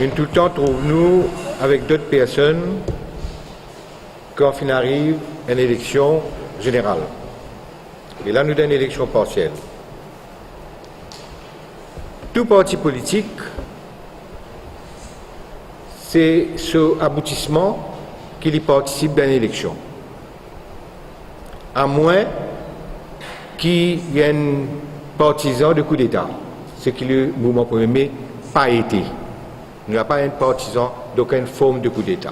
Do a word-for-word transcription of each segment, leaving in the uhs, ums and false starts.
Nou toultan trouv nou avek dot personn kan finn ariv enn eleksion zeneral. E la nou dan enn eleksion parsiel. Tou parti politik, se so aboutisman ki li partisip dan eleksion. Amwin ki enn partizan de koudeta, seki le mouvman Premie Me pa ete. Nou napa enn partizan dokenn form de koudeta.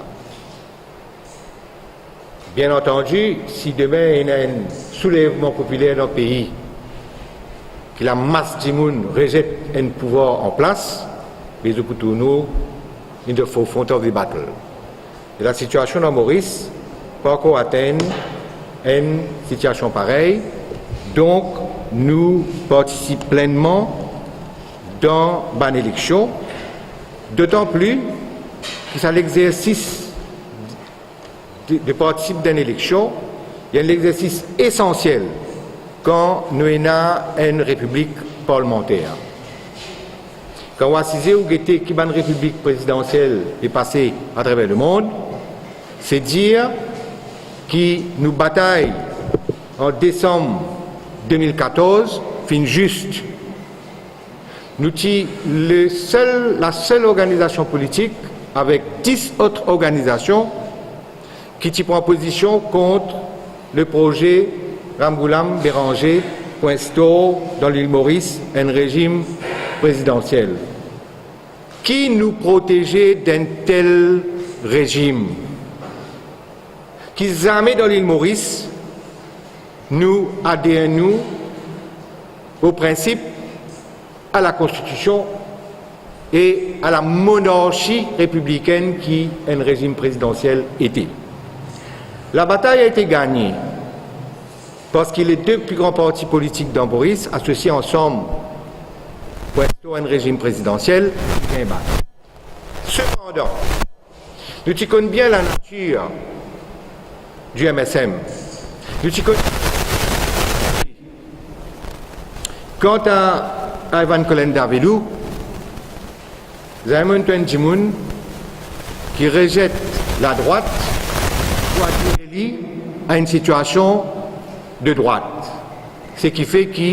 Bien antandi, si demin ena enn soulevman popiler dan pei, ki lamas dimoun rezet enn pouvwar an plas, be zot pou tourn in the forefront of the battle. E lasitiasion dan Moris pa ankor atenn enn sitiasion parey, donk nou partisip plennman dan bann eleksion, dotan pli ki sa legzersis de, de partisip dan enn eleksion, li enn legzersis esansiel kan nou ena enn repiblik parlimanter. Kan ou asize, ou gete ki bann repiblik prezidansiel pe pase atraver lemond, se dir ki nou batay an desam de mil katorz finn zis. Nou ti le sel, lasel organizasion politik avek dis lot organizasion ki ti pran pozision kont le proze Ramgoolam Beranger pou instor dan lil Moris enn rezim prezidansiel. Ki nou proteze dan enn tel rezim? Ki zame dan lil Moris nou ader nou o prinsip, a la Konstitision e a la monarki repiblikenn ki enn rezim prezidansiel ete. Labatay a ete gagne parski le de pli gran parti politik dan Moris asosie ansam pou instor enn rezim prezidansiel, gagn bat. Sepandan, nou ti konn bien lanatir di M S M. Nou ti konn, kanta Ivan Kolendavelou, zame tou enn dimoun ki rezet ladrwat pou adir li a enn sitiasion de drwat, seki fer ki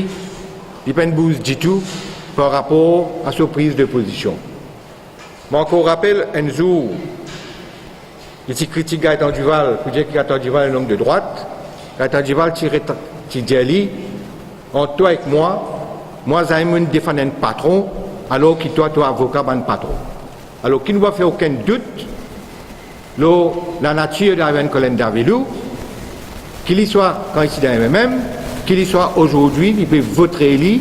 li pa'nn bouz ditou par rapor a so priz de pozision. Mo ankor rapel enn zour, li ti kritik Gaëtan Duval pou dir ki Gaëtan Duval enn om de drwat. Gaëtan Duval ti ret-, ti dir li, "Ant twa ek mwa, mwa zame mo'nn defann enn patron, alor ki twa, to avoka bann patron." Alor ki nou pa fer okenn dout lor lanatir Ivan Kolendavelou, ki li swa kan li ti dan M M M, ki li swa azordi, li pe vot reeli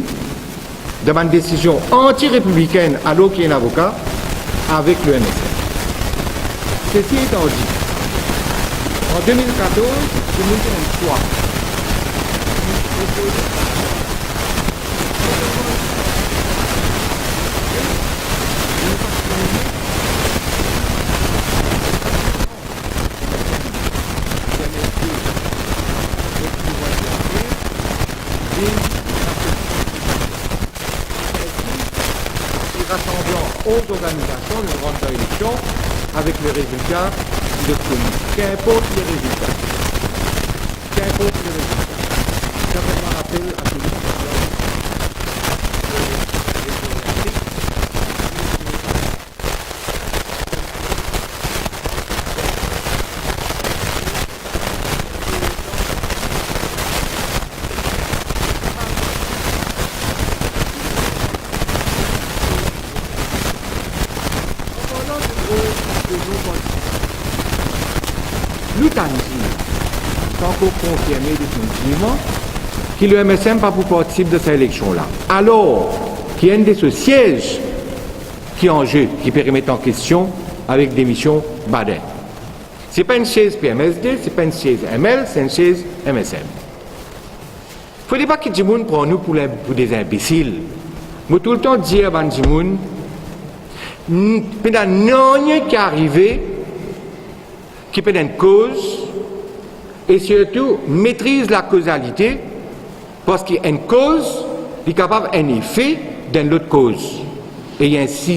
dan bann desizion anti-repiblikenn alor ki li enn avoka avek le M S M. Sesi etan di, an de mil katorz, dimoun ti ena enn swa. Rasanblan onz organizasion, nou rant dan eleksion avek le rezilta, nou kone. Kinport le rezilta. Kinport le rezilta. Sa fer mwa rapel a tou dimoun. Nou tann dir, pa ankor konfirme definitivman, ki le M S M pa pou partisip dan sa eleksion la. Alor ki enn de so siez ki an ze, ki pe remet an kestion avek demision Baden. Se pa enn siez P M S D, se pa enn siez M L, se enn siez M S M. Fode pa ki dimoun pran nou pou, pou de zinbesil. Mo toultan dir bann dimoun, n-, pena nanye ki arive ki pena enn koz, e sirtou metriz lakozalite, parski enn koz, li kapav enn efe dan enn lot koz. E ensi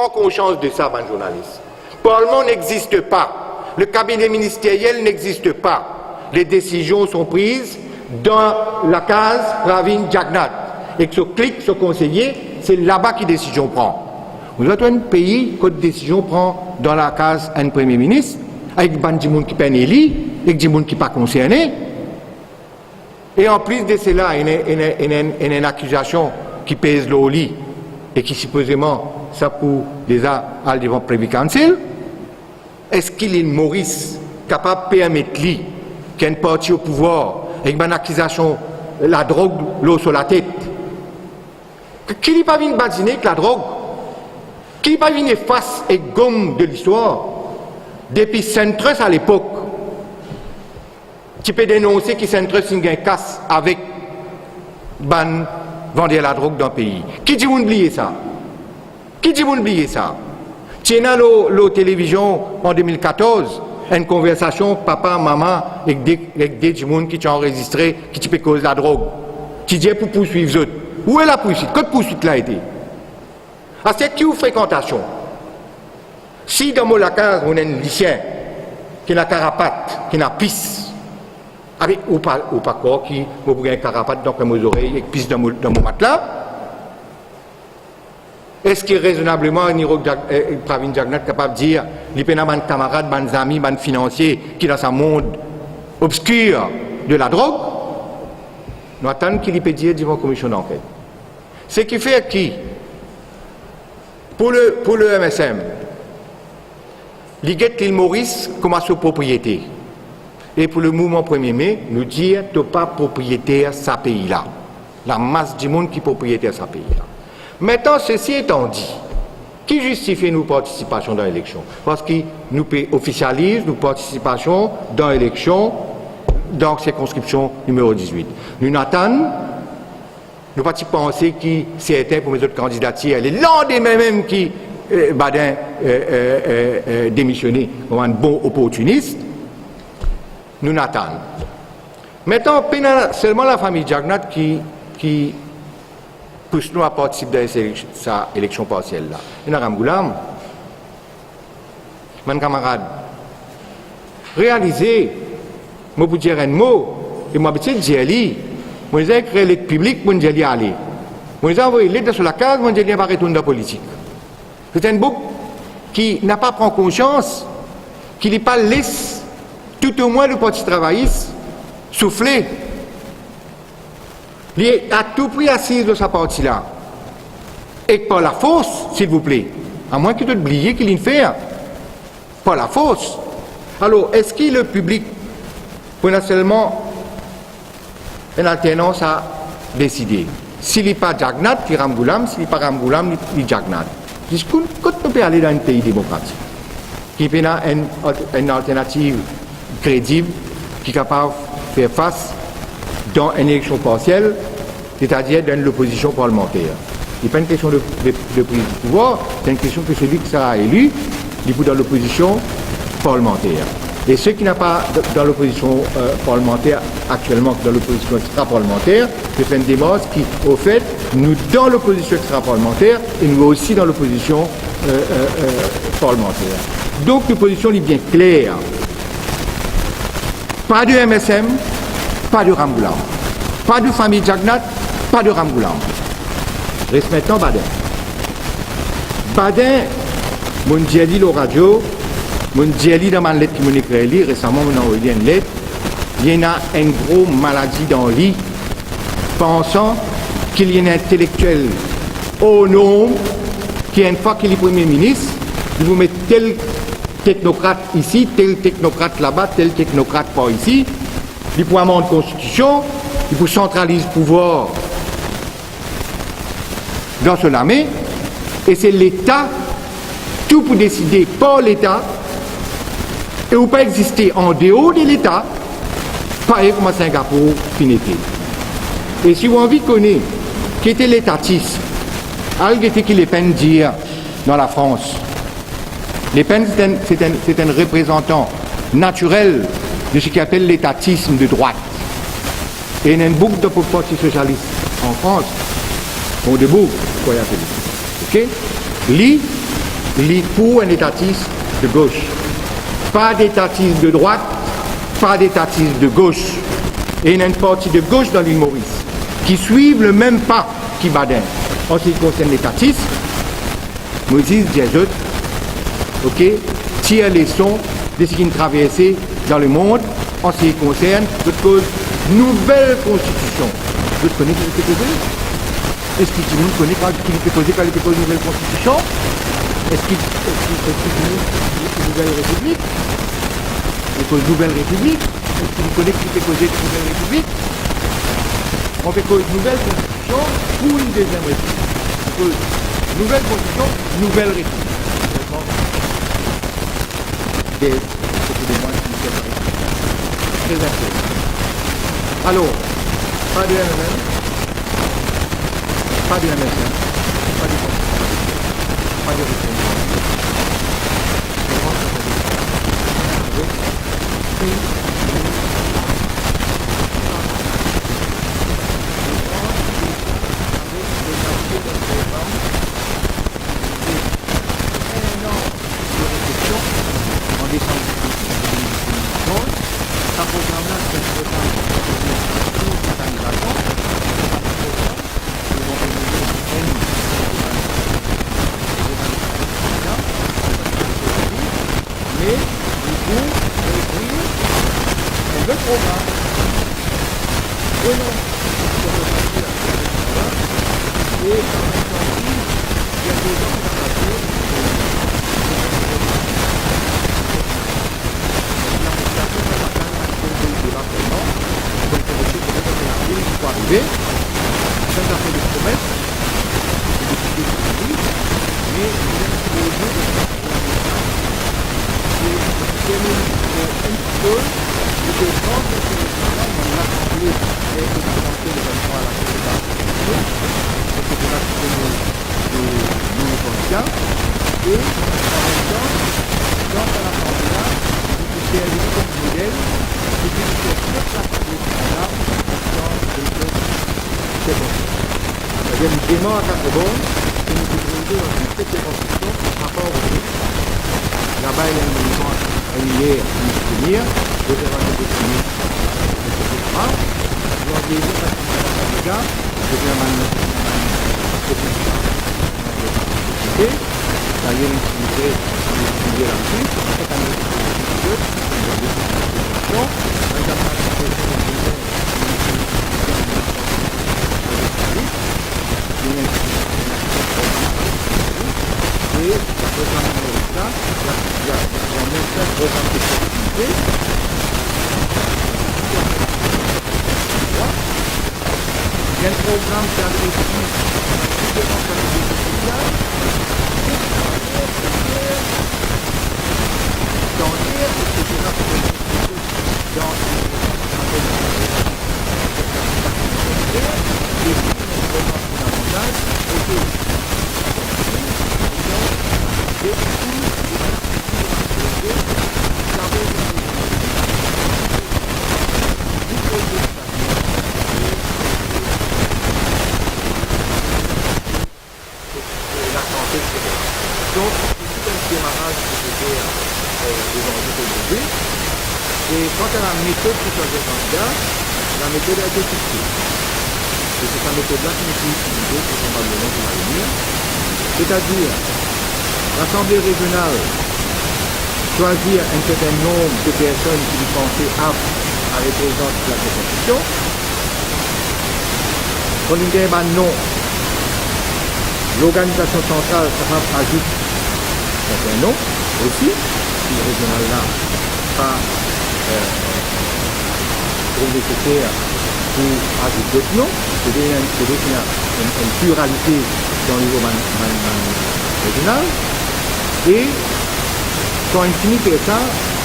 Pran konsians de sa, bann zournalis. Parlement n'existe pas. Le cabinet ministériel n'existe pas. Les décisions sont prises dans la case Pravin Jagannath. Ek so klik, so konseye, se laba ki desizion pran. Nou dan enn pei kot desizion pran dan lakaz enn premie minis, avek bann dimoun ki pena eli, ek dimoun ki pa konserne. E anplis de sela, ena, ena, ena, ena enn akizasion ki pez lor li e ki sipozeman sa pou deza al devan Privy Council. Eski Lil Moris kapav permet li ki enn parti o pouvwar, avek bann akizasion ladrog lor so latet, ki li pa vinn badine ek ladrog, ki li pa vinn efas ek gom de listwar? Depi Centrus alepok, ti pe denonse ki Centrus inn gagn kas avek bann vander ladrog dan pei. Ki dimoun bliye sa? Ki dimoun bliye sa? Ti ena lor, lor televizion an de mil katorz enn konversasion papa, mama ek de, ek de dimoun ki ti anrezistre, ki ti pe koz ladrog. Ti dir pou pourswiv zot. Ou'e lapourswit? Kot pourswit la ete? Aster ki ou frekantasion? Si dan mo lakaz mo ena enn lisien ki ena karapat, ki ena pis, abe, ou pa, ou pa krwar ki mo pou gagn karapat dan mo zorey ek pis dan mo, dan mo matla? Eski rezonableman Nirog Jag-, eh, Pravin Jagannath kapav dir li pena bann kamarad, bann zami, bann finansie ki dan sa mond obskir de ladrog? Nou atann ki li pe dir devan komision danket. Sekifer ki, pou le, pou le M S M, li get Lil Moris kouma so propriete. E pou le mouvman premie me, nou dir, to pa propriete sa pei la. Lamas dimoun ki propriete sa pei la. Aster, sesi etan di, ki zistifie nou partisipasion dan eleksion? Parski nou pe ofisializ nou partisipasion dan eleksion dan sirkonskripsion nimero dizwit. Nou atann, nou pa ti panse ki sertin pou met zot kandidatir le landime mem ki, eh, Baden, eh, eh, eh, eh, demisione kouma enn bon oportinis. Nou atann. Aster, pena selman lafami Jagannath ki, ki pous nou a partisip dan sa eleksion parsiel la. Ena Ramgoolam. Bann kamarad, realize, mo pou dir enn mo, e mo abitie dir li, mo deza ekrir let piblik, mo dir li ale. Mo deza anvoy let dan so lakaz, mo dir li pa retourn dan politik. Se enn boug ki napa pran konsians ki li pa les toutomwin le Parti Travayis soufle. Li a tou pri asiz lor sa parti la. Ek par lafors, silvouple, amwin ki zot bliye ki linn fer par lafors. Alor, eski le piblik pou ena selman enn alternans a deside? Si li pa Jagannath, li Ramgoolam, si li pa Ramgoolam, li, li Jagannath. Ziska kot nou pe ale dan enn pei demokratik? Ki pena enn, enn alternativ kredib ki kapav fer fas dan enn eleksion parsiel, setadir dan enn lopozision parlimanter. Li pa enn kestion de, de, de priz pouvwar, se enn kestion ki selwi ki sera eli, li pou dan lopozision parlimanter. E seki napa d-, dan lopozision, eh, parlimanter aktielman, ki dan lopozision extraparlimanter, pe fer enn demars ki, anfet, nou dan lopozision extraparlimanter e nou osi dan lopozision, eh, eh, eh, parlimanter. Donk, nou pozision li bien kler. Pa de M S M, pa de Ramgoolam. Pa de fami Jagannath, pa de Ramgoolam. Res aster Baden. Baden, mo'nn dir li lor radio, mo'nn dir li dan bann let ki mo'nn ekrir li, resaman mo'nn anvoy li enn let, li ena enn gro maladi dan li, pansan ki li enn intelektiel or norm, ki enn fwa ki li premie minis, li pou met tel teknokrat isi, tel teknokrat laba, tel teknokrat par isi, li pou amand konstitision, li pou santraliz pouvwar dan so lame, e se Leta, tou pou deside par Leta, e ou pa existe andeor de Leta, parey kouma Singapour finn ete. E si ou anvi kone ki ete letatism, al gete ki Le Pen dir dan Lafrans. Le Pen, se enn, se enn, se enn reprezantan natirel de seki apel letatism de drwat. E ena enn boug dan Parti Sosialis an Frans, Montebourg, krwar apel li. Oke? Li, Li pou enn etatis de gos. Pa d'etatis de drwat, pa d'etatis de gos. E ena enn parti de gos dan Lil Moris ki swiv lemem pa ki Baden. An se ki konsern letatis, mo zis dir zot, oke, tir leson de seki finn traverse dan lemond, an se ki konsern, zot koz nouvel konstitision. Zot kone ki li pe koze? Eski dimoun kone ki li pe koze kan li pe koz nouvel konstitision? Eski, eski, eski dimoun, nouvel repiblik? Li koz nouvel repiblik. Eski li kone ki li pe koze de nouvel repiblik? Mo pe koz nouvel konstitision pou enn deziem repiblik. Mo koz nouvel konstitision, nouvel repiblik. Tre inportan. Alor, pa de M M M, pa de M S M, pa de, pa de referendum. Enn an de refleksion, an desanm de mil onz, sa program la, se enn program pou katalizasion, se pa enn program pou rann enn, me li pou ouvrir enn lot program. Prenons E, an mem tan, dan sa lasanble la, li pou servi kom model, li pou fer tou lasanble nasional dan lezot sirkonskripsion. Savedir li demar a Katrevor, ki nou pou trouve dan tou sirkonskripsion, apar Roubaix. Laba, ena enn moman, enn ler, enn souvenir, Reverend Destiny, et cetera. Li angaze sa, sa, sa, sa, Enn program ki adres tou diferan kategori sosial, dangte, et cetera. Lasante, et cetera. Donk, se tou enn demaraz ki pe fer, eh, dezanvi pou nou. E kanta lametod pou swazir kandida, lametod la ete fikse. E se sa metod la ki nou pou itilize pou probableman pou lavenir. Setadir, Lasanble Rezional swazir enn sertin nonb de personn ki li panse apt a reprezant lasirkonskripsion. Kan li gagn bann non, lorganizasion santral kapav azout sertin non osi, si rezional la pa, eh, trouv neseser pou azout dot non, setadir enn, setadir ki ena enn, enn pliralite dan nivo bann, bann, bann rezional. E kan inn fini fer sa,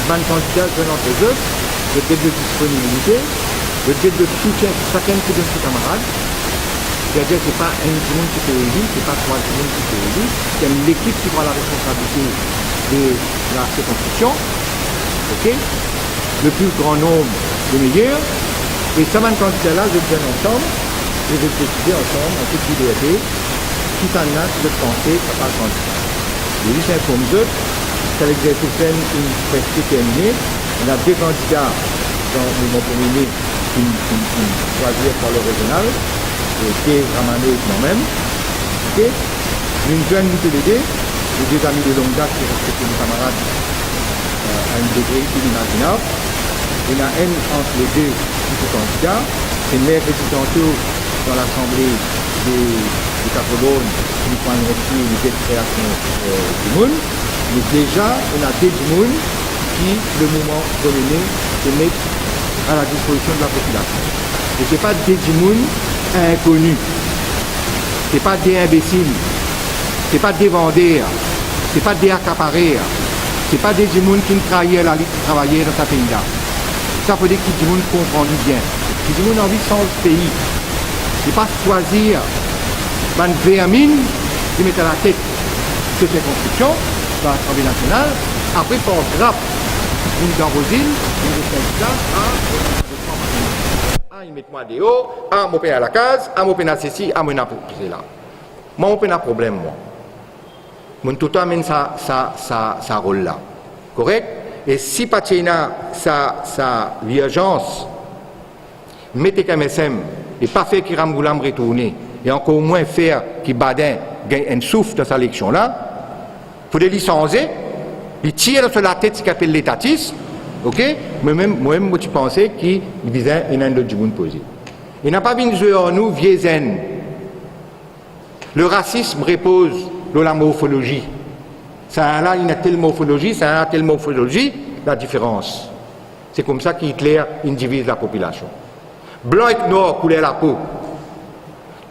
bann kandida zwenn ant zot, zot get zot disponibilite, zot get zot soutien ki sakenn pou donn so kamarad. Setadir, se pa enn dimoun ki pe eli, se pa trwa dimoun ki pe eli, se enn lekip ki pran laresponsabilite de lasirkonskripsion. Oke? Le plus grand nombre, le meilleur. E sa bann kandida la, zot zwenn ansam e zot deside ansam, an tout liberte, kisannla ki zot panse kapav kandida. Zis inform zot, sa legzersis la inn preske termine. Ena de kandida dan mouvman Pou Meme ki, ki, ki swazir par le rezonal, e Dave Ramano ek mwa mem. Ok? Nou zwenn nou toulede, nou de zami de long dat ki respekte nou kamarad, euh, a enn degre inimazinab. Ena enn ant le de ki pou kandida. Se merkredi tanto dan lasanble de, de Quatre-Bornes, nou pou anonse nou det kreasion, euh, dimoun. Me deza, ena de dimoun ki le mouvman Pou Meme pe met a la dispozision de la popilasion. E se pa de dimoun inkoni. Se pa de inbesil. Se pa de vander. Se pa de akaparer. Se pa de dimoun ki trair lalit travayer dan sa pei la. Sa fode ki dimoun konpran li bien. Ki dimoun anvi sanz pei. Li pa swazir bann verminn li met a latet sekter konstriksion dan Lasanble Nasional, apre par grap vinn dan Rozil, vinn zot kandida, a, a, li met mwa deor, a, mo pena lakaz, a, mo pena sesi, a, mo ena pou sela. Mwa, mo pena problem, mwa. Mo'nn toultan amenn sa, sa, sa, sa rol la. Korek? E si pa ti ena sa, sa lirzans, met ek M S M, e pa fer ki Ramgoolam retourne, e ankor mwin fer ki Badin gagn enn souf dan sa eleksion la, fode li sanze, li tir dan so latet seki apel letatis, ok? Mwa mem, mwa mem, mo ti panse ki li bizin ena enn lot dimoun poze. Ena pa vinn zwe ar nou vie zenn. Le rasism repoz lor lamorfolozi. Sa la, li ena tel morfolozi, sa la, tel morfolozi, ladiferans. Se koumsa ki Hitler inn diviz lapopilasion. Blan ek nwar, kouler lapo.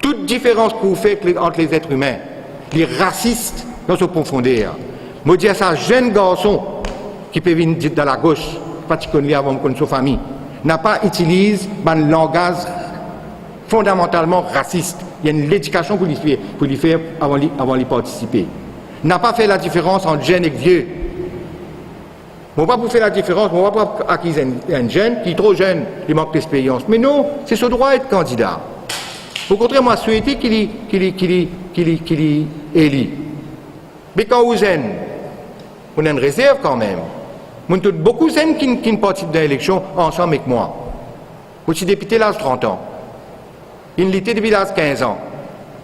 Tout diferans ki ou fer ek le, ant lezetrimin, li rasis dan so profonder. Mo dir sa zenn garson ki pe vinn di-, dan lagos, pa ti konn li avan mo konn so fami, napa itiliz bann langaz fondamantalman rasis. Li ena enn ledikasion pou li fer, pou li fer avan li, avan li partisipe. Napa fer ladiferans ant zenn ek vie. Mo pa pou fer ladiferans, mo pa pou akiz enn, enn zenn ki tro zenn, li mank lexperyans. Me non, se so drwa et kandida. Okontrer, mo swete ki li, ki li, ki li, ki li, ki li eli. Me kan ou zenn, ou ena enn rezerv kanmem. Mo'nn trouv boukou zenn ki, ki parti dan eleksion ansam ek mwa. Mo ti depite laz trant an. Inn lite depi laz kinz an.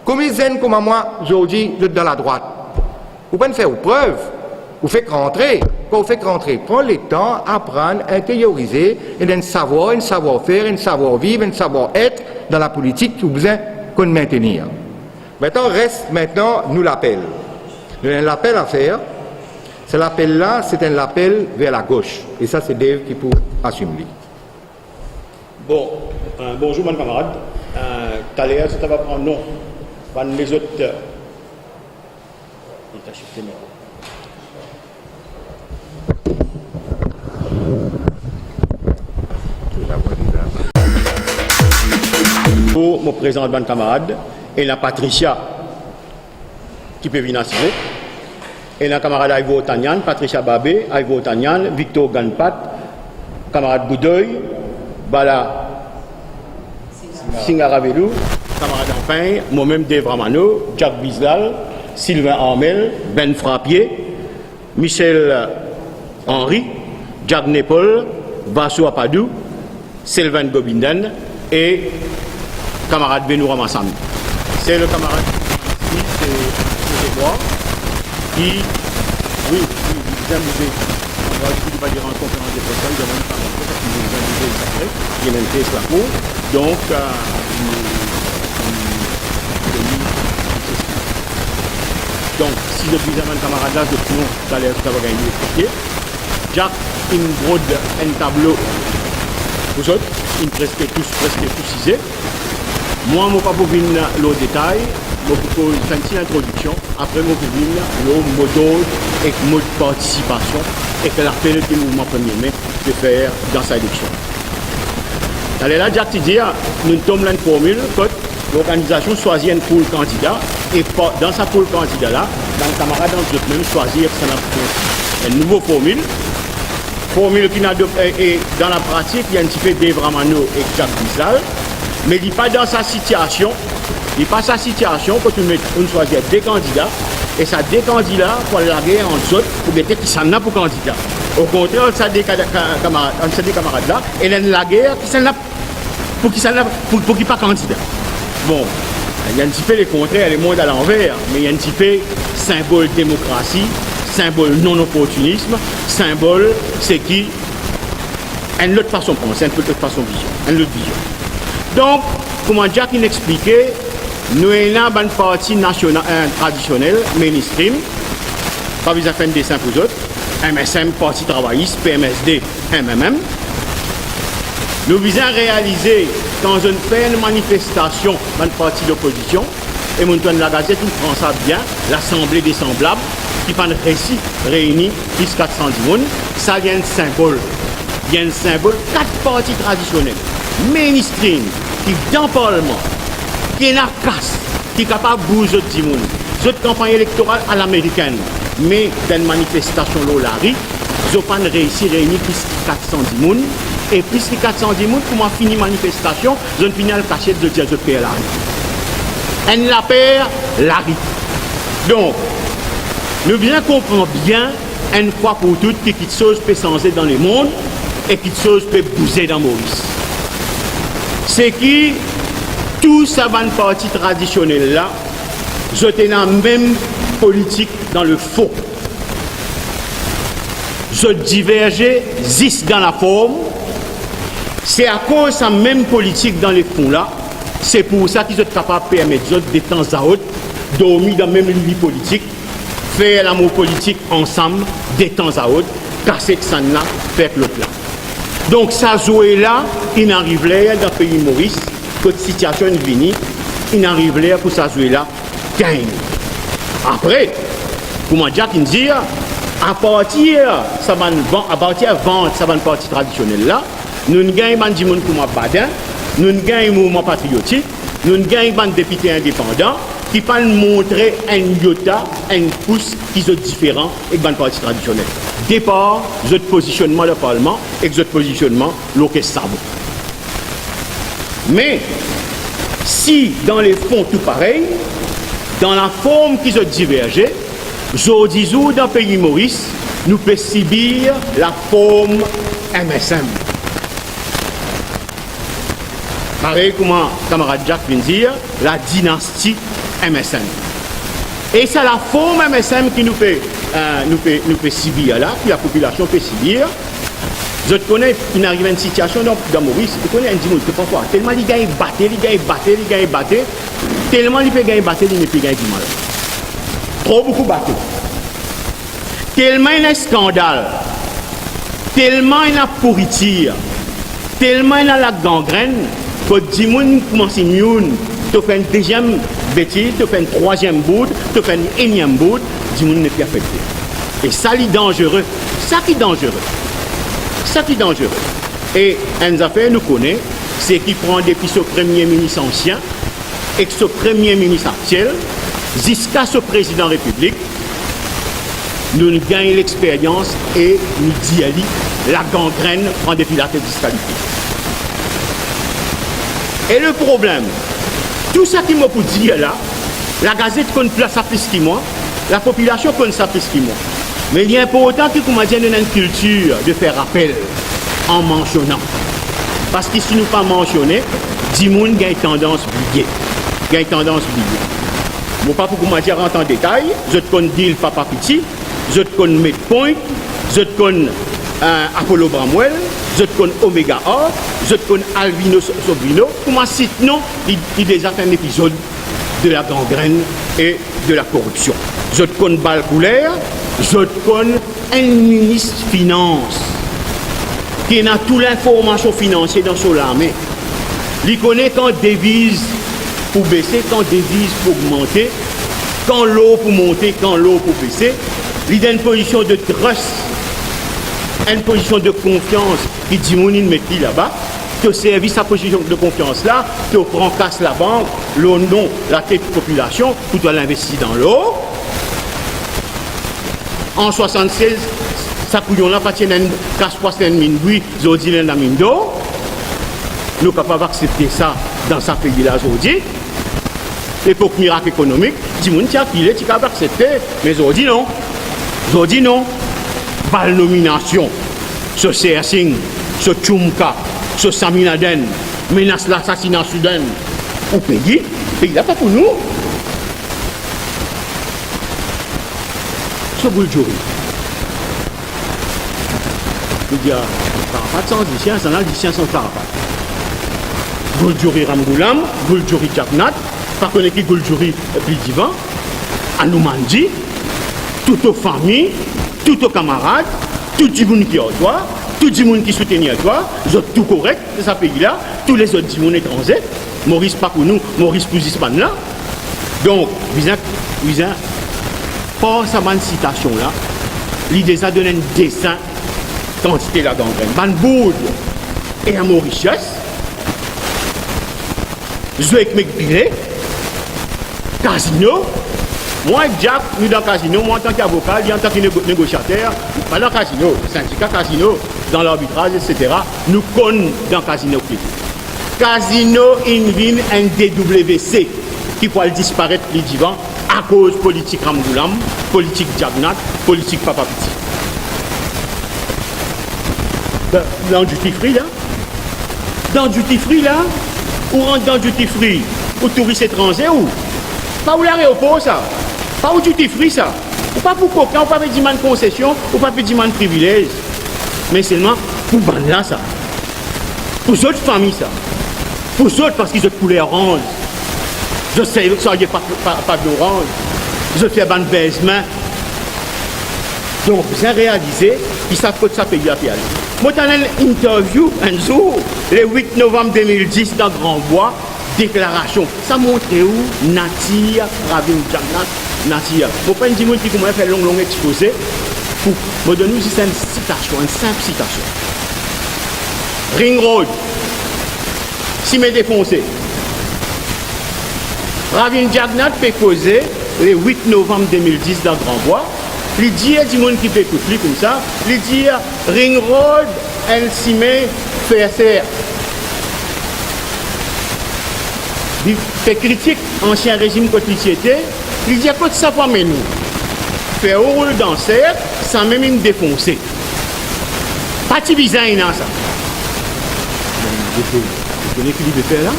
Komie zenn kouma mwa zordi zot dan ladrwat? Ou pa'nn fer ou prev, ou fek rantre. Kan ou fek rantre, pran letan, aprann, interiorize, ena enn savwar, enn savwar-fer, enn savwar-viv, enn savwar-et dan lapolitik ki ou bizin konn mintenir. Mintnan, res mintnan nou lapel. Nou ena enn lapel a fer. Sa lapel la, se enn lapel ver lagos. E sa, se Dave ki pou asim li. Bon, euh, bonzour bann kamarad. Euh, taler, zot ava pran non bann lezot, euh, Pou mo prezant bann kamarad, ena Patricia ki pe vinn asize. Ena kamarad Ivor Tanyan, Patricia Babé, Ivor Tanyan, Victor Ganpat, kamarad Boudoy, Bala Singaravelou, kamarad Anpin, momem Dave Ramano, Jack Bizlal, Sylvain Armel, Ben Frappier, Michel Henry, Jack Nepol, Vassou Apadou, Sylvain Gobinden e kamarad Venu Ramasamy. Se le kamarad isi, se, se Edouard, ki, wi, wi, li bizin bouze. Li pa dir an konferans de pres, li bizin bouze apre, li ena enn tes lakour. Donk, euh, li, li, li, donk, si zot bizin bann kamarad la, zot non, taler zot ava gagn li. Jack inn brod enn tablo pou zot, inn preske tou, preske tou size. Mwa, mo pa pou vinn lor detay, mo pou koz, fer enn ti lintrodiksion, apre mo pou vinn lor modord ek mod partisipasion ek lapel ki mouvman Premie Me pe fer dan sa eleksion. Taler la, Jack ti dir, nou tom enn formil kot lorganizasion swazir enn poul kandida, e pa, dan sa poul kandida la, bann kamarad ant zot mem swazir sa enn, enn nouvo formil. Formil ki'nn adop-, e, e dan lapratik, li enn tipe Dave Ramano ek Jack Bizlal, me li pa dan sa sitiasion, li pa sa sitiasion kot ou met, ou swazir de kandida, E sa de kandida pou al lager ant zot pou gete kisannla pou kandida. Okontrer, ant sa de ka-, ka-, kamarad, ant sa de kamarad la, ena enn lager kisannla pou kisannla, pou, pou ki pa kandida. Bon, li enn tipe lekontrer, lemond alanver, me li enn tipe sinbol demokrasi, sinbol non-oportinism, sinbol seki enn lot fason panse, enn lot fason vizion, enn lot vizion. Donk, kouma Jack inn explike, nou ena bann parti nasiona-, eh, tradisionel, mainstream, pa bizin fer enn desin pou zot, M S M, Parti Travayis, P M S D, M M M. Nou bizin realize, kan zot fer enn manifestasion, bann parti lopozision, e monn trouv lagazet inn pran sa bien, Lasanble de Sanblab, ki pa'nn resi reyni plis kat san dimoun, sa li enn sinbol. Li enn sinbol kat parti tradisionel, mainstream, ki dan parlman, ki ena kas, ki kapav bouz zot dimoun. Zot kanpagn elektoral alamerikenn, me dan manifestasion lor lari, zot pa'nn reysi reyni plis ki kat san dimoun, e plis ki kat san dimoun, kouma fini manifestasion, zot fini al kasiet, zot dir zot per lari. Enn laper lari. Donk, nou bizin konpran bien enn fwa pou tou ki kitsoz pe sanze dan lemond e kitsoz pe bouze dan Moris. Seki tou sa bann parti tradisionel la, zot ena mem politik dan lefon. Zot diverze zis dan laform. Se akoz sa mem politik dan lefon la, se pou sa ki zot kapav permet zot detanzaot dormi dan mem lili politik, fer lamour politik ansam detanzaot, kas ek sannla, fer ek lotla. Donk sa zwe la inn ariv ler dan pei Moris, kot sitiasion inn vini, inn ariv ler pou sa zwe la gagn. Apre, kouma Jack inn dir, apartir sa bann van-, apartir vant sa bann parti tradisionel la, nou'nn gagn bann dimoun kouma Badin, nou'nn gagn Mouvman Patriotik, nou'nn gagn bann depite indepandan ki pa'nn montre enn iota, enn kous ki zot diferan ek bann parti tradisionel. Depar zot pozisionnman dan parlman ek zot pozisionnman lor kes sabo. Me si dan lefon tou parey, dan laform ki zot diverze, zordi zour dan pei Moris, nou pe sibir laform M S M. Parey kouma kamarad Jack vinn dir, ladinasti M S M. E sa laform M S M ki nou pe, eh, nou pe, nou pe sibir la, ki lapopilasion pe sibir, zot kone, inn ariv enn sitiasion dan, dan Moris, zot kone enn dimoun, parfwa, telman li gagn bate, li gagn bate, li gagn bate, telman li pe gagn bate, li nepli gagn dimal. Tro boukou bate. Telman ena skandal, telman ena pouritir, telman ena lagangrenn, kot dimoun koumans inn youn, to fer enn deziem betiz, to fer enn trwaziem bourd, to fer enn eniem bourd, dimoun nepli afekte. E sa li danzere, sa ki danzere. Sa ki danzere. E enn zafer nou kone, seki pran depi so premie minis ansien, ek so premie minis aktiel, ziska so prezidan repiblik, nou gagn lexperyans e nou dir li, lagangrenn pran depi latet ziska lipie. E le problem, tou sa ki mo pou dir la, lagazet konn plas sa plis ki mwa, lapopilasion konn sa plis ki mwa. Me li inportan ki kouma dir nou ena enn kiltir de fer rapel an mansionan. Parski si nou pa mansione, dimoun gagn tandans bliye. Gagn tandans bliye. Mo pa pou kouma dir rant an detay, zot konn Deal Papa Piti, zot konn Med Point, zot konn, eh, Apollo Bramwell, zot konn Omega Art, zot konn Alvino So-, Sobrino, kouma sit non, li, li deza fer enn epizod de lagangrenn e de lakoripsion. Zot konn bal kouler, zot konn enn minis finans ki ena tou linformasion finansie dan so lame. Li kone kan deviz pou bese, kan deviz pou ogmante, kan lor pou monte, kan lor pou bese. Li dan enn pozision de trust, enn pozision de konfians ki dimoun inn met li laba. To servi sa pozision de konfians la, to pran kas labank lor non latet popilasion pou to al investi dan lor. An swasannsez, sa kouyon la pa ti ena enn kas pwa, ti ena enn min bwi, zordi li ena min dor. Nou kapav aksepte sa dan sa pei la zordi. Lepok mirak ekonomik, dimoun ti akile, ti kapav aksepte. Me zordi non. Zordi non. Bal nominasion, so Sersing, so Tchoumka, so Saminaden, menas lasasina soudenn. Ou pei, pei la pa pou nou. So Gouldjori. Li dir, ah, karapat san zisien, sa la zisien san karapat. Gouldjori Ramgoolam, Gouldjori Jagannath, pa kone ki Gouldjori pli divan, Anoumandi, tou to fami, tou to kamarad, tou dimoun ki ar twa, tou dimoun ki soutenir twa, zot tou korek dan sa pei la, tou lezot dimoun etranze, Moris pa pou nou, Moris pou zis bann la. Donk, bizin, bizin, par sa bann sitasion la, li deza donn enn desin kantite lagangrenn. Bann bourd, Air Mauritius, zwe ek Mekbile, kazino. Mwa ek Jack, nou dan kazino, mwa antan ki avoka, li antan ki nego-, negosiater, pa dan kazino, sindika kazino, dan larbitraz, etsetera. Nou konn dan kazino ki Kazino inn vinn enn D W C ki pou al disparet pli divan akoz politik Ramgoolam, politik Jagannath, politik Papa Piti. Dan, dan duty free la, dan duty free la, ou rant dan duty free, ou touris etranze ou, pa ou laeropor sa, pa ou duty free sa, ou pa pou kokin, ou pa pe dimann konsesion, ou pa pe dimann privilez, me selman pou bann la sa. Pou zot fami sa. Pou zot, parski zot kouler oranz. Zot sey, sey pa, pa, pa oranz. Zot fer bann bezmin. Donk, bizin realize ki sa kot sa pei la pe ale. Mo tann enn interview enn zour, le wit novam de mil dis dan Gran Bwa, deklarasion. Sa montre ou natir Ravin Jagannath, natir. Mo pa enn dimoun ki pou mwa fer long, long expoze. Pou mo donn ou zis enn sitasion, enn sinp sitasion. Ring Road, simin defonse. Ravin Jagannath pe koze le wit novam de mil dis dan Gran Bwa. Li dir dimoun ki pe ekout li koumsa, li dir, Ring Road enn simin fer ser. Li pe kritik ansien rezim kot li ti ete, li dir, kot sa pou amenn nou? Fer ou roul dan serk, samem inn defonse. Pa ti bizin ena sa. Ou kone ki li pe fer la?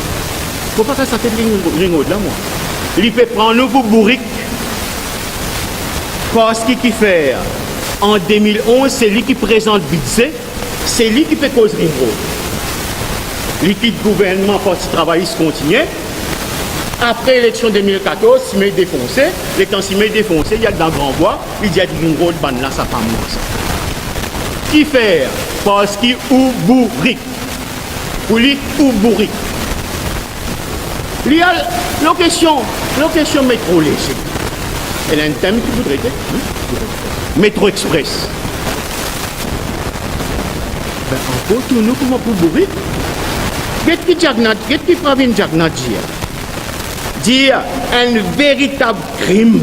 Mo pa kapav save ring, ring road la, mwa. Li pe pran nou pou bourik. Parski kifer, an de mil onz, se li ki prezant bidze, se li ki pe koz ring road. Li kit gouvernman, Parti Travayis kontinie. Apre eleksion de mil katorz, simin defonse. Letan simin defonse, li al dan Gran Bwa, li dir, ring road bann la, sa pa mwa sa. Kifer? Parski ou bourik. Pou li, ou bourik. Li al lor kestion, lor kestion metro leze. Ena enn tem ki pou trete, hmm? Metro Express. Be, ankor tou nou kouma pou bourik. Get ki Jagannath, get ki Ravin Jagannath dir. Dir enn veritab krim.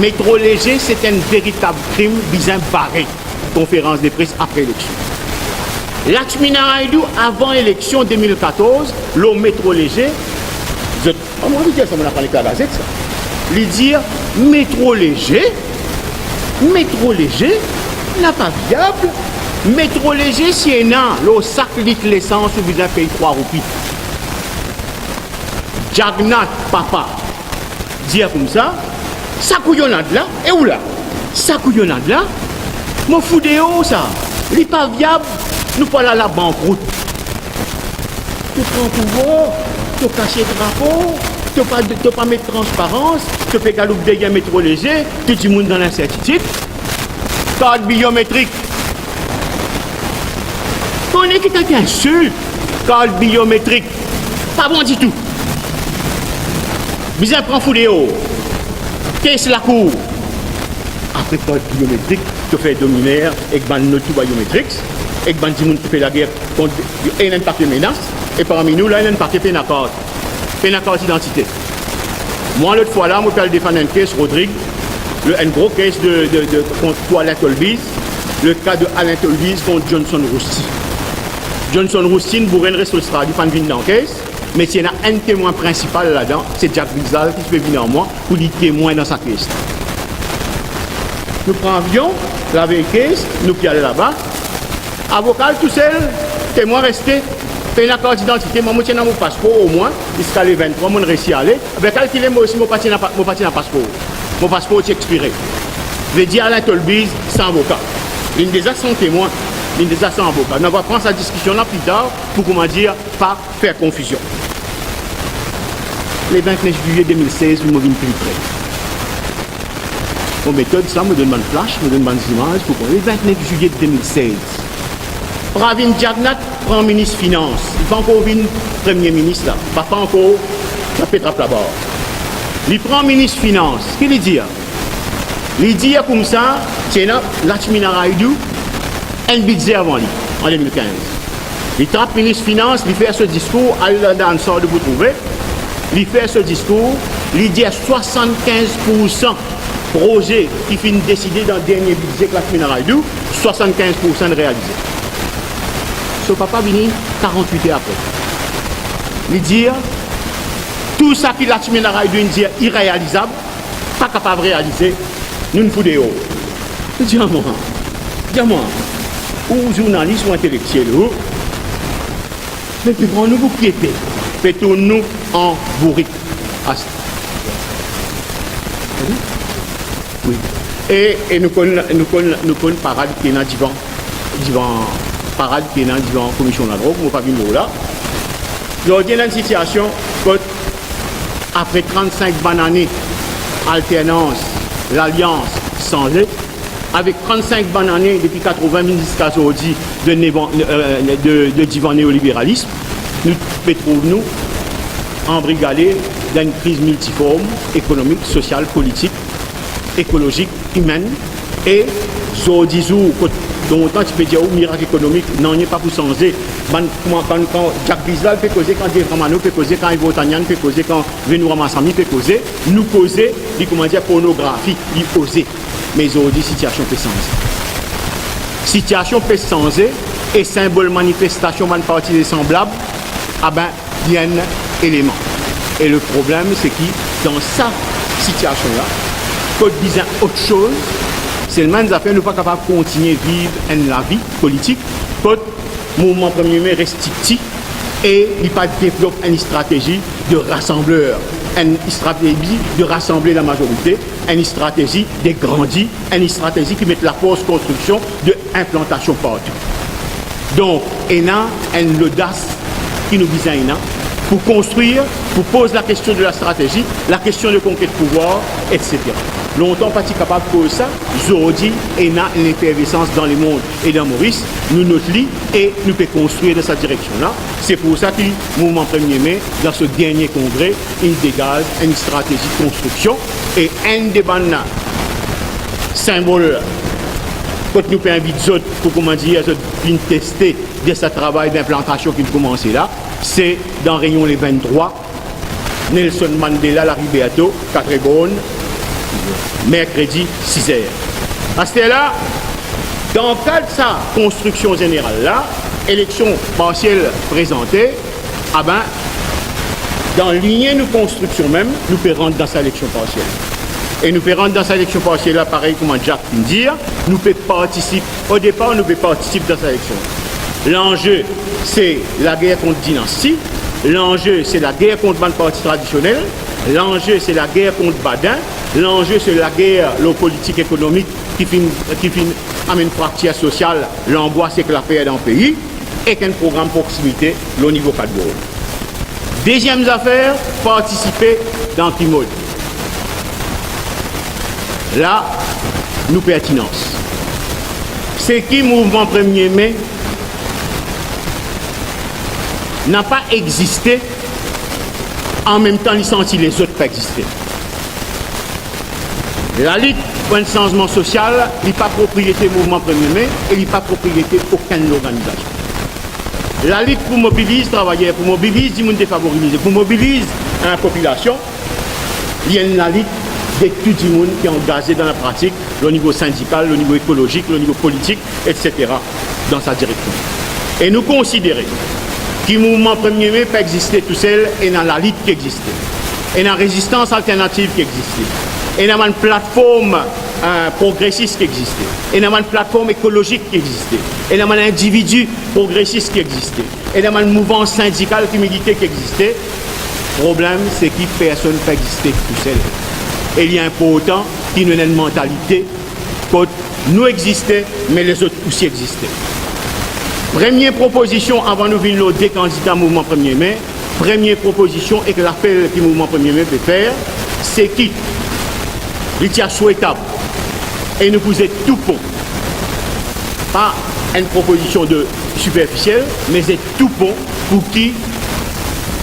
Metro leze, se enn veritab krim, bizin bare. Konferans de pres apre eleksion. Lakshmi Naidu, avan eleksion de mil katorz, lor metro leze, zot, a, mo anvi dir sa, mo aprann ek Lagazet sa. Li dir, metro leze, metro leze, napa viab, metro leze, si ena, lor sak lit lesans, ou bizin pey trwa roupi. Jagannath, papa, dir koumsa, sa kouyonnad la, e ou la? Sa kouyonnad la, mo fou deor sa. Li pa viab, nou pou al a labankrout. To pran pouvwar, to kasiet rapor, to pa, to pa met transparans, to pe galoup deryer metro leze, tou dimoun dan linsertitid. Kart biometrik. Kone ki tann ki insilt, kart biometrik. Pa bon ditou. Bizin pran fou deor. Kes lakour. Apre kart biometrik, to fer dominer ek bann not tou biometrik, ek bann dimoun ki pe lager kont, ena enn papie menas, e parmi nou la, ena enn papie pena kart. Pena kart idantite. Mwa, lot fwa la, mo pe al defann enn kes, Rodrig, le, enn gro kes de, de, de, kont, pou Alain Tolbiz, le ka de Alain Tolbiz kont Johnson Rousty. Johnson Rousty inn boure, inn res Ostrali, li pa'nn vinn dan kes. Me si ena enn temwin prinsipal ladan, se Jack Grisal ki ti pe vinn ar mwa pou li temwin dan sa kes la. Nou pran avion, lavey kes, nou pe al laba. Avoka al tousel, temwin reste. Pena kart didantite, mwa mo ti ena mo paspor omwin, ziska le venntrwa, mo'nn resi ale. Be kalkile mwa osi, mo pa ti ena pa-, mo pa ti ena paspor. Mo paspor ti expire. Vedir Alain Tolbiz san avoka. Linn deza san temwin, linn deza san avoka. Nou va pran sa diskision la pli tar pou, koumadir, pa fer konfizion. Le vintnef zilie de mil sez, mo vinn pli pre. Mo metod sa, mo donn bann flash, mo donn bann zimaz pou konn. Le vintnef zilie de mil sez, Pravind Jugnauth pran minis finans. Li pa ankor vinn premie minis la, pa, pa ankor, li pe trap labar. Li pran minis finans. Ki li dir? Li dir koumsa, ti ena Lakshmi Naidu, enn bidze avan li, an de mil kinz. Li trap minis finans, li fer so diskour, al dan, dan Hansard pou trouve. Li fer so diskour, li dir swasannkinz poursan proze ki finn deside dan dernie bidze Lakshmi Naidu, swasannkinz poursan realize. So papa vini karant-wit er apre. Li dir, tou seki Lakshmi Naidu inn dir irealizab, pa kapav realize, nou'nn fou deor. Li dir ar mwa, dir ar mwa, ou zournalis, ou intelektiel, ou, me pe pran nou pou kiete, pe tourn nou an bourik. As-, wi. E, e nou konn, nou konn, nou konn parad ki ena divan, divan, parad ki ena divan Komision Ladrog, mo pa vinn lor la. Zordi ena enn sitiasion kot, apre trannsink bann ane alternans, lalians sanze, avek trannsink bann ane depi katrovin ziska zordi de nevan-, euh, de, de divan neoliberalism, nou pe trouv nou anbrigade dan enn kriz miltiform, ekonomik, sosial, politik, ekolozik, imenn. E zordi zour, kot lontan ti pe dir ou mirak ekonomik, nanye pa pou sanze. Bann, kouma, bann, kan Jack Grisal pe koze, kan Dave Romano pe koze, kan Ivor Tanian pe koze, kan Venu Ramasamy pe koze, nou koze, li koumadir, pornografi, li oze. Me zordi sitiasion pe sanze. Sitiasion pe sanze e sinbol manifestasion bann parti e sanblab, abe, li enn eleman. E le problem, se ki dan sa sitiasion la, kot bizin ot soz, selman zafer nou pa kapav kontigne viv enn lavi politik, kot mouvman Premie Me res tipti e li pa devlop enn stratezi de rasanbler, enn stratezi de rasanble lamazorite, enn stratezi de grandi, enn stratezi ki met lafors konstriksion de inplantasion partou. Donk, ena enn lodas ki nou bizin ena pou konstrir, pou poz lakestion de lastratezi, lakestion de konket pouvwar, etsetera. Lontan pa ti kapav koz sa, zordi ena enn lefervesans dan lemond e dan Moris, nou not li e nou pe konstrir dan sa direksion la. Se pou sa ki mouvman Premie Me, dan so dernie kongre, inn degaz enn stratezi konstriksion, e enn de bann sinbol kot nou pe invit zot pou, koumadir, zot vinn teste de sa travay dinplantasion ki koumanse la, se dan reynon le venntrwa, Nelson Mandela, Larue Bertho, Quatre-Bornes, merkredi, siz er. Aster la, dan kad sa konstriksion zeneral la, eleksion parsiel prezante, abe, dan linie nou konstriksion mem, nou pe rant dan sa eleksion parsiel. E nou pe rant dan sa eleksion parsiel la, parey kouma Jack finn dir, nou pe partisip, odepar nou pe partisip dan sa eleksion. Lanze, se lager kont dinasti, lanze, se lager kont bann parti tradisionel, lanze, se lager kont badin, lanze, se lager lor politik ekonomik ki finn, ki finn amenn fraktir sosial, lanbwas ek laper dan pei, ek enn program proksimite lor nivo Quatre-Bornes. Deziem zafer, partisipe dan ki mod? La, nou pertinans. Seki mouvman Premie Me napa egziste, anmemtan li santi lezot pa egziste. Lalit pou enn sanzman sosial, li pa propriete mouvman Premie Me e li pa propriete okenn lorganizasion. Lalit pou mobiliz travayer, pou mobiliz dimoun defavorize, pou mobiliz, eh, popilasion, li enn lalit de tou dimoun ki angaze dan lapratik, lor nivo sindikal, lor nivo ekolozik, lor nivo politik, etsetera, dan sa direksion. E nou konsidere ki mouvman Premie Me pa egziste tousel, ena lalit ki egziste, ena rezistans alternativ ki egziste, ena bann platform, eh, progresis ki egziste, ena bann platform ekolozik ki egziste, ena bann individi progresis ki egziste, ena bann mouvman sindikal ki milite ki egziste. Problem, se ki personn pa egziste tousel. E li inportan ki nou ena enn mantalite kot nou egziste, me lezot osi egziste. Premie propozision, avan nou vinn lor de kandida mouvman Premie Me, premie propozision ek lapel ki mouvman Premie Me pe fer, se ki li ti a swetab, e nou pou zet tou pon, pa enn propozision de siperfisiel, me zet tou pon pou ki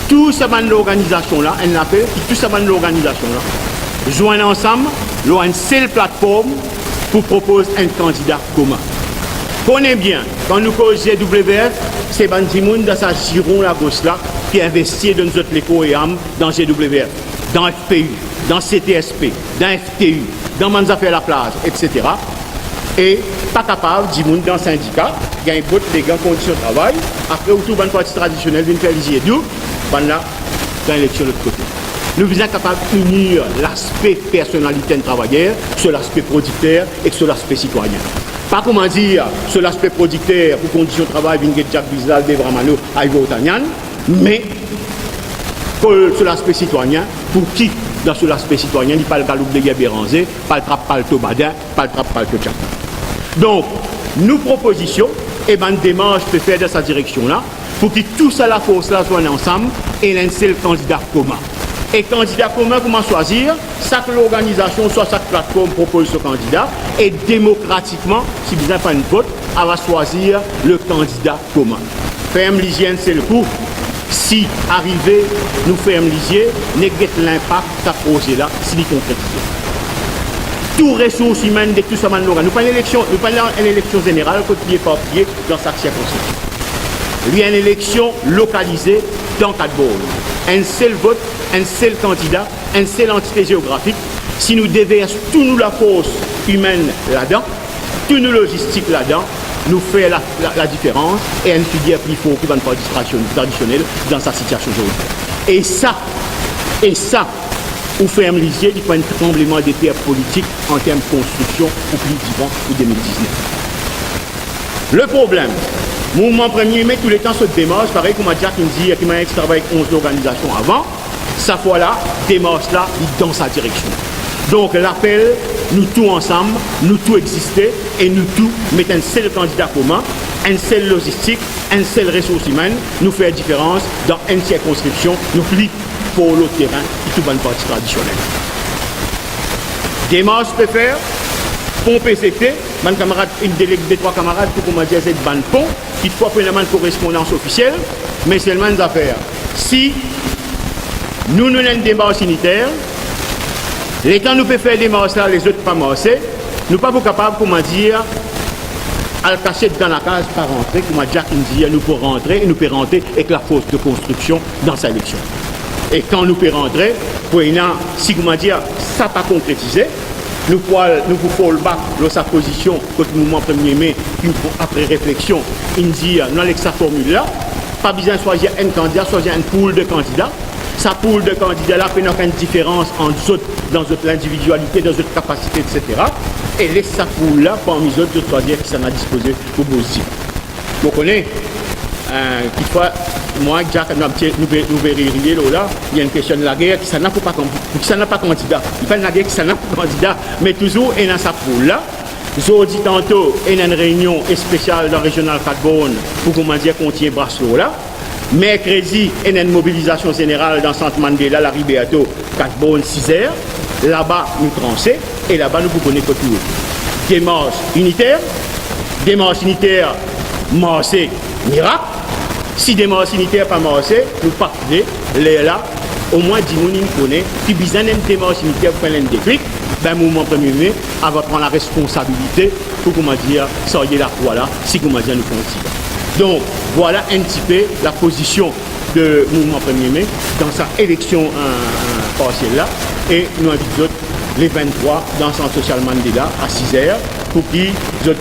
tou sa bann lorganizasion la, enn lapel ki tou sa bann lorganizasion la zwenn ansam lor enn sel platform pou propoz enn kandida komin. Kone bien, kan nou koz G W F, se bann dimoun dan sa ziron lagos la ki investi, donn zot lekor e am dan G W F, dan F P U, dan C T S P, dan F T U, dan bann zafer laplaz, etsetera. E pa kapav dimoun dan sindika gagn bot legan kondision travay, apre ou trouv bann parti tradisionel vinn fer lizie dou, bannla gagn eleksion lot kote. Nou bizin kapav inir laspe personalite enn travayer so laspe prodikter ek so laspe sitwayin. Pa koumadir so laspe prodikter pou kondision travay vinn get Jack Bizal, Dave Ramano, Ivor Tanian, me kot so laspe sitwayin, pou ki dan so laspe sitwayin li pa al galoup deryer Beranze, pa al trap palto Badin, pa al trap palto Tchaka. Donk, nou propozision e bann demars pe fer dan sa direksion la, pou ki tou sa lafors la zwenn ansam e ena enn sel kandida komin. E kandida komin kouma swazir, sak lorganizasion, swa sak platform propoz so kandida, e demokratikman, si bizin fer enn vot, ava swazir le kandida komin. Ferm lizie enn sel kou, si arive nou ferm lizie, nek get linpak sa proze la, si li konkretize. Tou resours imenn de tou sa bann lorgan-, nou pa enn eleksion, nou pa enn eleksion zeneral kot li eparpiye dan sak sirkonskripsion. Li enn eleksion lokalize dan kat born. Enn sel vot, enn sel kandida, enn sel antite zeografik. Si nou devers tou nou lafors imenn ladan, tou nou lozistik ladan, nou fer la, la, ladiferans e enn figir pli for ki bann parti tradision-, tradisionel dan sa sitiasion zordi. E sa, e sa, ou ferm lizie, li pou enn tranblemandeter politik an term konstriksion pou pli divan pou de mil diznef. Le problem, mouvman Premie Me, touletan so demars, parey kouma Jack inn dir, ki mannyer ti travay ek onz lorganizasion avan, sa fwa la, demars la, li dan sa direksion. Donk, lapel, nou tou ansam, nou tou egziste e nou tou met enn sel kandida komin, enn sel lozistik, enn sel resours imenn, nou fer diferans dan enn sirkonskripsion, nou pli for lor terin ki tou bann parti tradisionel. Demars pe fer, pon pe zete, bann kamarad, inn deleg de trwa kamarad pou koumadir zet bann pon, kitfwa pou ena bann korespondans ofisiel, me selman enn zafer, si nou, nou ena enn demars initer, letan nou pe fer demars la, lezot pa marse, nou pa pou kapav, koumadir, al kasiet dan lakaz, pa rantre, kouma Jack inn dir, nou pou rantre, e nou pe rantre ek lafors de konstriksion dan sa eleksion. E kan nou pe rantre, pou ena, si koumadir, sa pa konkretize, nou pou al, nou pou fall back lor sa pozision kot mouvman Premie Me, ki apre refleksion, inn dir, nou al ek sa formil la, pa bizin swazir enn kandida, swazir enn pool de kandida. Sa pool de kandida la pena okenn diferans ant zot dan zot lindividialite, dan zot kapasite, etsetera. E les sa pool la, parmi zot, zot swazir kisannla dispoze pou boz zip. Mo kone, eh, kitfwa, mwa ek Jack, nou abitie, nou pe, nou pe ririe lor la, li enn kestion lager, kisannla pou pa kan-, kisannla pa kandida. Li pa enn lager kisannla pou kandida, me touzour ena sa pool la. Zordi tanto, ena enn reynion espesial dan rezional Kat Born pou koumadir kontign bras lor la. Merkredi, ena enn mobilizasion zeneral dan Sant Mandela, Lari Bertho, Kat Born, siz er. Laba nou transe, e laba nou pou kone kot nou. Demars initer, demars initer marse, mirak. Si demars initer pa marse, nou pa kone, lerla, omwin dimoun inn kone ki bizin enn demars initer pou fer enn deklik, be mouvman Premie Me ava pran laresponsabilite pou, koumadir, sarye lakrwa la, si, koumadir, nou kontign. Donk, vwala enn tipe lapozision de mouvman Premie Me dan sa eleksion, eh, eh, parsiel la, e nou invit zot le venntrwa dan Sant Sosial Mandela a siz er pou ki zot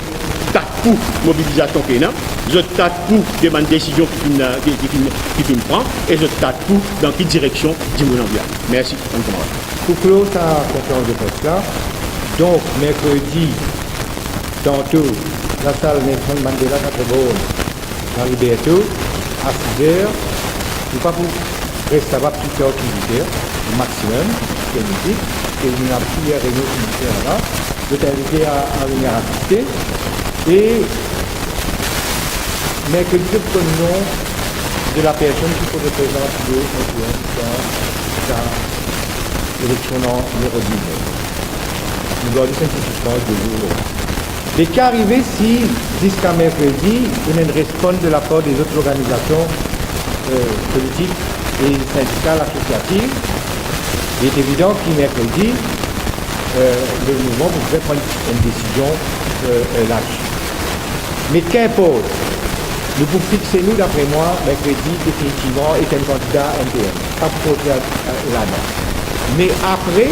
tat pou mobilizasion ki ena, zot tat pou demann desizion ki finn, ki, ki finn, ki finn pran, e zot tat pou dan ki direksion dimoun anvi ale. Mersi, bann kamarad. Pou klor sa konferans de pres la, donk, merkredi, tanto, lasal Nelson Mandela Quatre Bornes, Gary Bertho, a siz er, nou pa pou res laba pli tar ki wit er, o maximum, si posib, e nou ena plizier reynion ki nou fer laba. Zot invite a, a vini asiste. E merkredi, zot pou donn nom de la personn ki pou reprezant le M P N dan sa eleksion numero diznef. Nou gard sa enn ti sispans de zour. Me ki arive si, ziska merkredi, ena enn responn de lapar de lezot lorganizasion, euh, politik e sindikal, asosiativ? Li evidan ki merkredi, euh, le mouvman pou bizin pran enn desizion, euh, euh, ladsi. Me kinport, nou pou fixe nou, dapre mwa, merkredi, definitivman, ek enn kandida M P N. Pa pou kontign ladan. Me apre,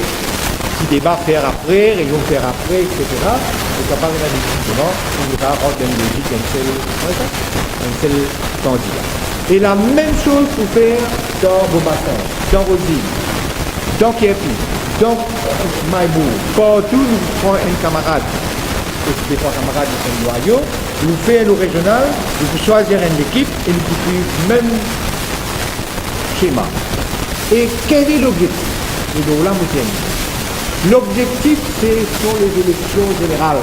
si deba fer apre, reynion fer apre, etsetera, nou kapav ena desizion, pou nou kapav rant dan enn lozik enn sel, enn sel kandida. E lamem soz pou fer dan Bobasin, dan Roseville, dan Kirpik, dan Maybourbou, partou nou pran enn kamarad, e si detrwa kamarad ki enn lwayo, nou fer nou rezional, nou pou swazir enn lekip e nou pou swiv mem sema. E kele lobzektif? E lor la mo termine. Lobzektif, se son lezileksion zeneral.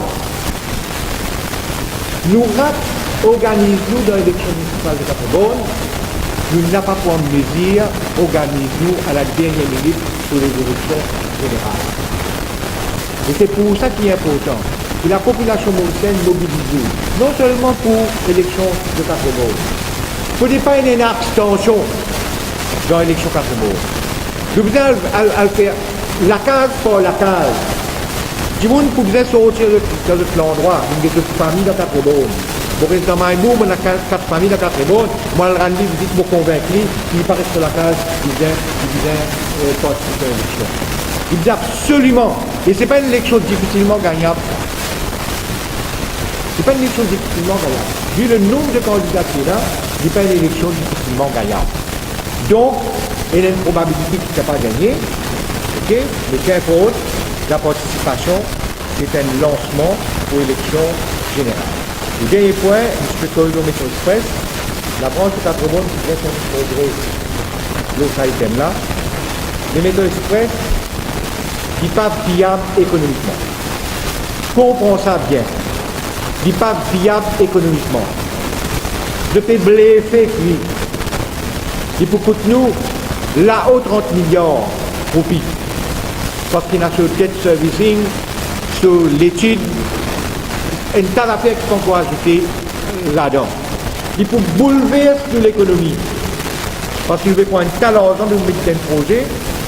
Nou rat organiz nou dan eleksion minisipal de Quatre Bornes, nou napa pou an mezir organiz nou a la dernie minit pou lezileksion zeneral. E se pou sa ki inportan ki lapopilasion morisienn mobilize, non selman pou eleksion de Quatre Bornes. Fode pa ena enn abstansion dan eleksion Quatre Bornes. Nou bizin al, al, al fer lakaz par lakaz. Dimoun pou bizin sorti dan zot, dan zot landrwa, vinn get zot fami dan Quatre Bornes. Mo res dan Maybourbou, mo ena ka-, kat fami dan Quatre Bornes, mo al rann li vizit, mo konvink li ki li pa res lor lakaz, li bizin, li bizin, euh, partisipe dan eleksion. Li bizin absoliman, e se pa enn eleksion difisilman gagnab sa. Se pa enn eleksion difisilman gagnab. Vu le nonb de kandida ki ena, li pa enn eleksion difisilman gagnab. Donk, ena enn probabilite ki li kapav gagne, ok, me kinport, lapartisipasion, se enn lansman pou eleksion zeneral. E dernie pwin, mo ti pe koz lor Metro Express, labrans de Quatre Bornes ki bizin fer enn progre lor sa item la, me Metro Express, li pa viab ekonomikman. Konpran sa bien. Li pa viab ekonomikman. Zot pe blefe ek li. Li pou kout nou lao trant miliar roupi. Parski ena so debt servicing, so letid, enn ta zafer ki pankor azoute ladan. Li pou boulvers nou lekonomi. Parski nou pe pran enn ta larzan, nou met dan enn proze,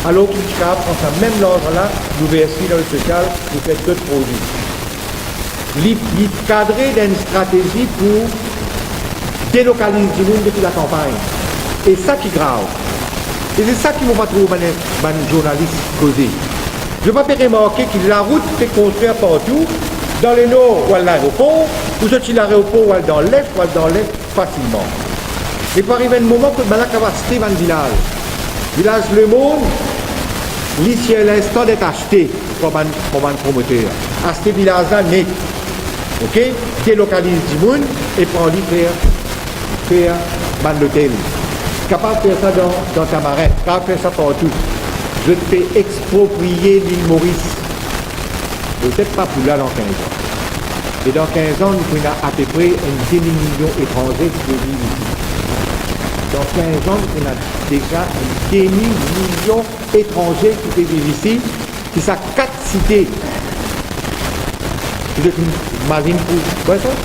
alor ki nou ti kapav pran sa mem larzan la, nou vers li dan lesosial, nou fer dot proze. Li, li kadre dan enn stratezi pou delokaliz dimoun depi lakanpagn. E sa ki grav. E se sa ki mo pa trouv bann, bann zournalis koze. Zot pa pe remarke ki larout pe konstrir partou, dan Lenor ou al laeropor, ou sorti laeropor ou al dan Les, ou al dan Les fasilman. E pou ariv enn moman kot bannla kapav aste bann vilaz. Vilaz Lemond, li sir linstan d'être achte par bann, par bann promoter. Aste vilaz la net. Ok? Delokaliz dimoun e pran li fer, fer bann lotel. Kapav fer sa dan, dan Tamarin, kapav fer sa partou. Zot pe expropriye Lil Moris. Petet pa pou la dan kinz an. E dan kinz an, nou pou ena apepre enn demi milion etranze ki pe viv isi. Dan kinz an, nou pou ena deza enn demi milion etranze ki pe viv isi, ki sa kat site ki zot mazinn pou, bon, sa,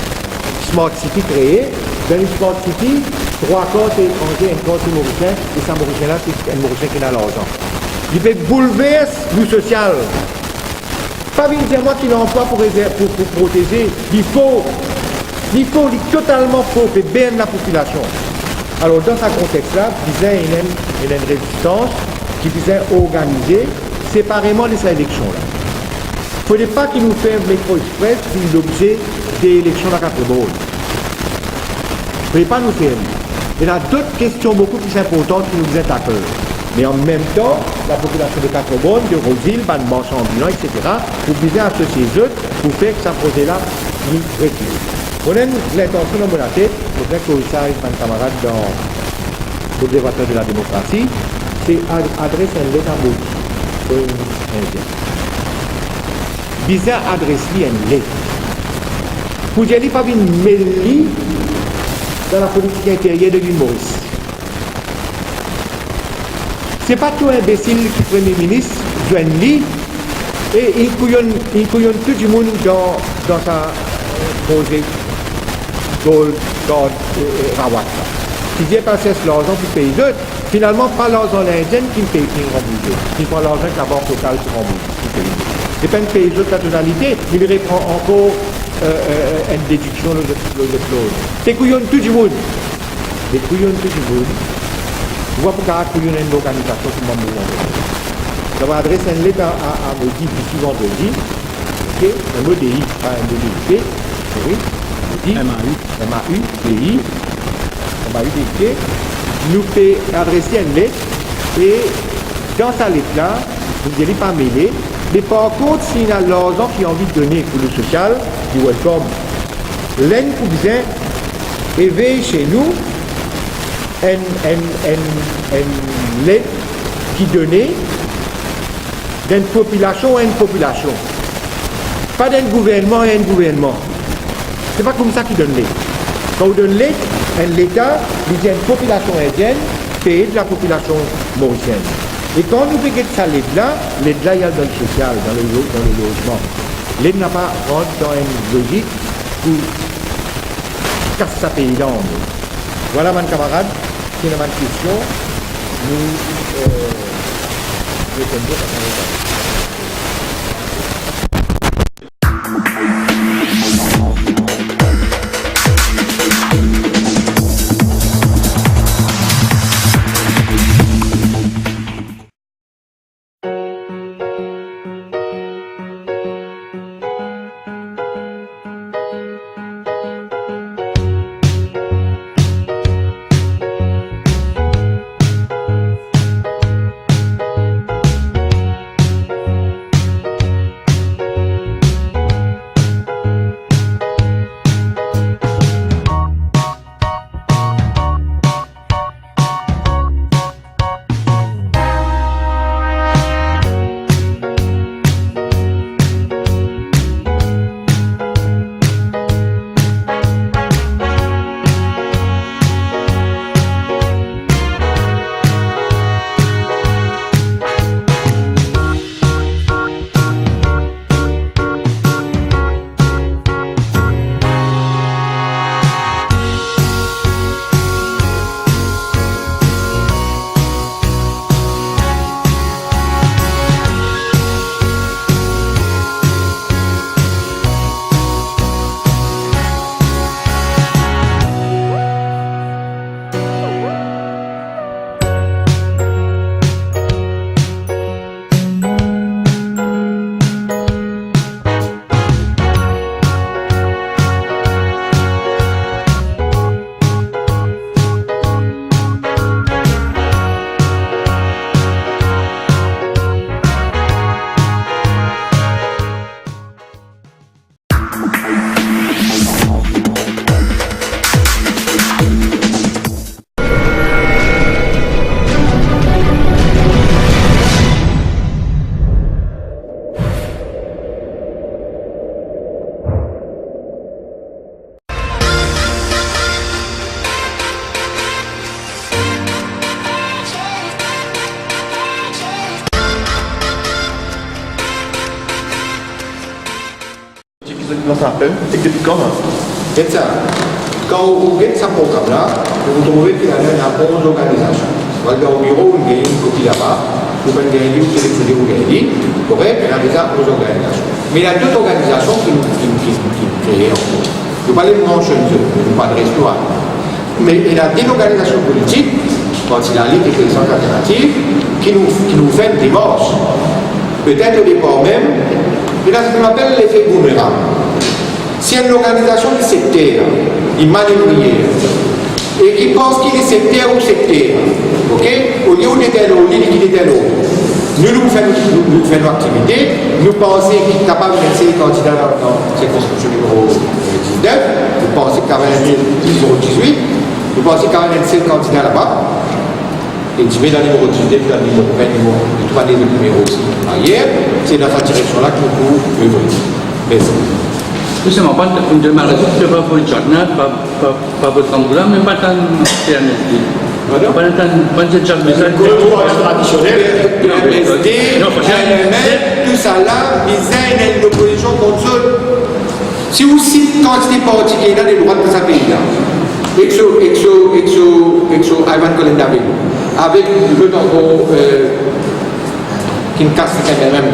Smart City kree. Dan enn Smart City, trwa kar se etranze, enn kar se Morisien, e sa Morisien la, se enn Morisien ki ena larzan. Li pe boulvers nou sosial. Pa vinn dir mwa ki lanplwa pou rezer-, pou, pou proteze, li fo, li fo, li totalman fo, pe bern lapopilasion. Alor, dan sa kontex la, bizin ena enn, ena enn rezistans ki bizin organize separeman de sa eleksion la. Fode pa ki nou fer Metro Express vinn lobze de eleksion dan Katreborn. Fode pa nou ferm. Ena dot kestion boukou pli inportan ki nou bizin takl. Me an mem tan, lapopilasion de Katreborn, de Rozil, bann marsan anbilan, etsetera, pou bizin asosie zot pou fer ki sa proze la vinn rekile. Mo ena enn lintansion dan mo latet, mo bizin koz sa ek bann kamarad dan Observatoire de la Démocratie, se ad-, adres enn let a Modi, Premier Minis indien. Bizin adres li enn let. Pou dir li pa vinn mel li dan lapolitik interyer de Lil Moris. Se pa tou inbesil ki Premie Minis zwenn li e inn kouyonn, inn kouyonn tou dimoun dan, dan sa, eh, proze Gold Card, eh, eh, Rawat la. Ki dir inn al sers larzan pou pey zot, finalman pa larzan Lindien ki pey, ki ranbours, ki pran larzan ki Labank Lokal pou ranbours, ki pey. Li pa pey zot la totalite, me li repran ankor, eh, eh, eh, enn dediksion lor zot, lor zot larzan. Pe kouyonn tou dimoun. Pe kouyonn tou dimoun. Ou pa pou kapav kouyonn enn lorganizasion kouma Mouvman Populaire. Sa va adres enn let a, a, a Modi disi vandredi. Ok? Enn mo de i, pa enn mo de i, ok? Wi, Modi. M A U. M A U, de i. M A U, de i, ok? Nou pe adres li enn let e dan sa let la, nou dir li pa mele, me par kont, si ena larzan ki anvi done pou nou sosial, li welcome. Ler nou pou bizin evey se nou enn, enn, enn, enn let ki done d'enn popilasion a enn popilasion, pa d'enn gouvernman a enn gouvernman. Se pa koumsa ki donn let. Kan ou donn let, enn leta, li dir enn popilasion indienn pe ed lapopilasion morisienn. E kan nou pe get sa let la, let la li al dan le sosial, dan le lo-, dan le lozman. Let napa rant dan enn lozik pou kas sa pei la anmor. Vwala bann kamarad, si ena bann kestion, nou, eh, reponn zot avan nou ale. Ki zot ena sa apel, ek depi kan la? Get sa. Kan ou, ou get sa program la, ou trouve ki ena, ena onz lorganizasion. Ou al dan ou biro, ou gagn enn kopi laba, ou finn gagn li, ou telefonnen, ou gagn li, korek, ena deza onz lorganizasion. Me ena dot lorganizasion ki, ki, ki, ki kree ankor. Nou pa le mansionn zot, nou pa adres nou a. Me ena de lorganizasion politik, Parti Lalit ek Lezarm Alternativ, ki nou, ki nou fer enn demars. Petet o depar mem, ena seki nou apel lefe boumerang. Si enn lorganizasion ki sekter, ki manipuler, e ki pans ki li sekter ou sekter, ok? Olie ou detenn li, li ki detenn ou. Nou, nou fer, nou, nou fer nou aktivite, nou panse ki kapav enn sel kandida dan, dan sirkonskripsion nimero diznef, nou panse ki kapav enn nimero dizwit, nou panse ki kapav enn sel kandida laba. E dime dan nimero diznef, dan nimero vin, nimero, nou trouv de lot nimero osi. Ayer, se dan sa direksion la ki nou pou evrie. Mersi. Wi, selman, pa, nou demann rezon, pa vot Jacques Nat, pa, pa, pa vot Ramboula, me pa tann P M S D. Pardon? Pa tann, pa tann Jacques Nat. Kot parti tradisionel. P M S D, non, non, M M M, tousala, bizin enn lopozision kont zot. Si ou sit kantite parti ki ena de drwat dan sa pei la, ek so, ek so, ek so, ek so Ivan Colendaville, avek lot ankor, euh, ki inn kas M M M,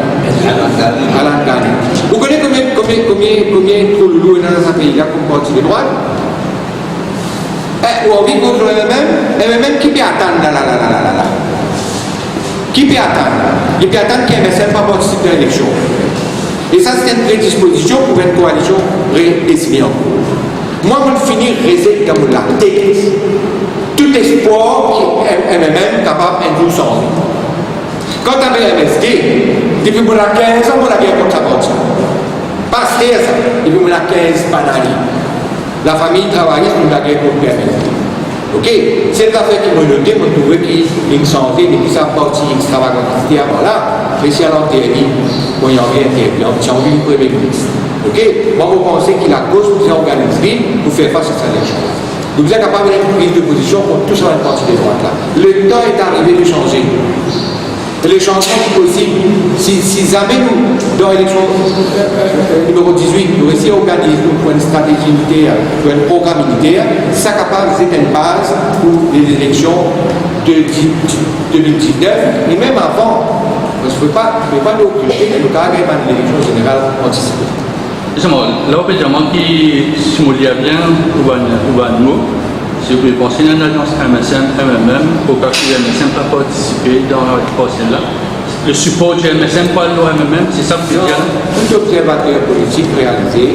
Alan Gani. Ou kone konbien, konbien, konbien, konbien tro loulou ena dan sa pei la kom parti de drwat? Eh, ou anvi koz lor M M M? M M M ki pe atann la, la, la? Ki pe atann? Li pe atann ki M S M pa partisip dan eleksion. E sa, se enn predispozision pou enn koalision re-, desine ankor. Mwa, mo fini rezet dan mo latet tou lespwar ki M-, M M M kapav enn zour sanze. Kanta M S D, depi mo ena kinz an, mo lager kont sa parti. Pa aster sa, depi mo ena kinz, pa ena li. Lafami travayis, nou lager kont P M S D. Ok? Sel zafer ki mo note, mo trouve ki linn sanze depi sa parti extravagantis ti avan la, resi al anter li, mo anvi anter li, ti anvi vinn Premie Minis. Ok? Mwa, mo panse ki lakoz pou organiz li pou fer fas a sa eleksion la. Nou bizin kapav ena enn priz de pozision kont tou sa bann parti de drwat la. Le temps est arrivé de changer. Le sanzman ki posib, si, si zame nou, dan eleksion, euh, euh, euh, nimero dizwit, nou resi organiz nou pou enn stratezi initer, pou enn program initer, sa kapav zet enn baz pou leleksion de di-, de mil diznef, e mem avan, parski fode pa, fode pa nou okipe, nou kapav gagn bann eleksion zeneral antisipe. Zisteman, la ou pe dir mwa ki, si mo lir bien ou bann, ou bann mo, si ou pe panse ena lalians M S M, M M M, pou ki M S M pa partisipe dan la parti la, le sipor di M S M pou al lor M M M, se sa ou pe dir la? Non, tou obzervater politik realize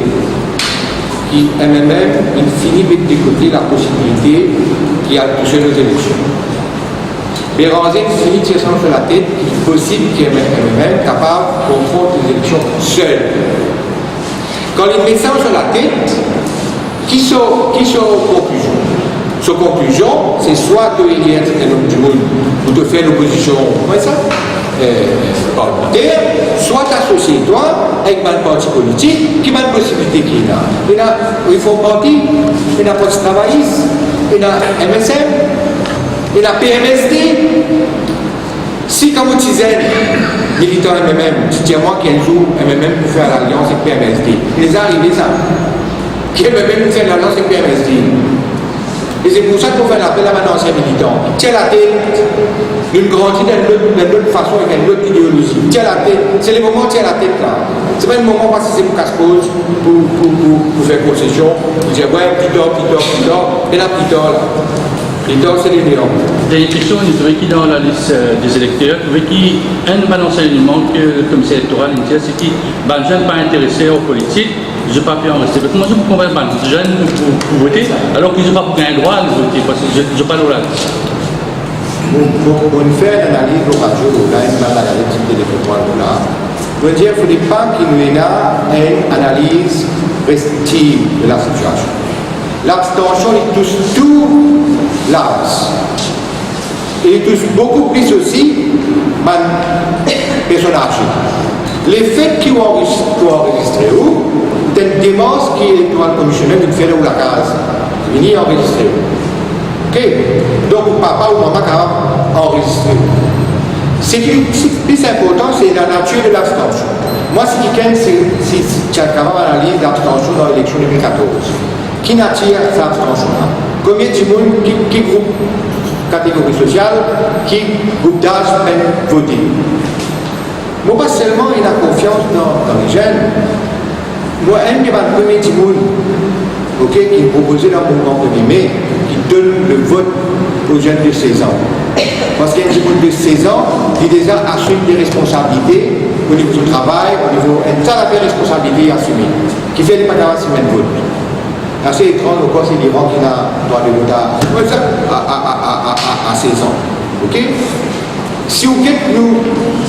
ki M M M inn fini met de kote laposibilite ki al tousel oz eleksion. Beranger inn fini tir sa lor so latet ki posib ki M M M kapav konfront leleksion sel. Kan li met sa lor so latet, ki so, ki so konklizion? So konklizion, se swa to elir enn serten nom dimoun pou to fer lopozision, kouma sa, eh, parlamenter, swa to asosye twa avek bann parti politik, ki bann posibilite ki ena? Ena Reform Parti, ena Parti Travayis, ena M S M, ena P M S D. Si kan mo ti zenn militan M M M, ti dir mwa ki enn zour M M M pou fer lalians ek P M S D. Li deza arive sa. Ki M M M pou fer lalians ek P M S D. E se pou sa ki mo fer lapel a bann ansien militan. Tir latet, nou grandi dan enn lot, dan enn lot fason, avek enn lot ideolozi. Tir latet, se le moman tir latet la. Se pa enn moman parski se pou kas koz, pou, pou, pou, pou fer konsesion, pou dir, "Wi, pli tar, pli tar, pli tar." Ena pli tar la. Pli tar, se le deor. Dernie kestion, nou trouve ki dan lalis, euh, dé zelekter, trouve ki enn bann ansegneman ki komiser elektoral inn dir, se ki bann zenn pa interese ar politik, zot pa pe anrezistre. Kouma zot pou konvink bann zenn pou, pou, pou vote, alor ki zot pa pou gagn drwa al vote, parski zot, zot pa lor lalis? Mo, mo, mo fer enn analiz lor radio la, enn bann lalane ti telefone mwa la. Mo dir, fode pa ki nou ena enn analiz restriktiv de la sitiasion. Labstansion, li tous tou laz. E li tous boukou plis osi bann personn aze. Lefet ki ou anrezis-, ou anrezistre ou, se enn demars ki Elektoral Komisioner inn fer dan ou lakaz. Vini anrezistre ou. Ok? Donk, ou papa ou mama kapav anrezistre ou. Seki, seki plis inportan, se lanatir de labstansion. Mwa, si kikenn, si, si, si ti kapav analiz labstansion dan eleksion de mil katorz. Ki natir sa labstansion la? Konbien dimoun, ki, ki group, kategori sosial, ki group daz finn vote? Mo pa selman ena konfians dan, dan lezenn, mo enn de bann premie dimoun, ok, ki propoze dan mouvman premie me, ki donn levot o zenn de sez an. Parski enn dimoun de sez an, li deza asim de responsabilite O nivo so travay, o nivo enn ta lafer responsabilite li asime, kifer li pa kapav asime enn vot. Ase etranz ankor, se Liran ki ena drwa de vot a, a, a, a sez an. Oke? Si ou get nou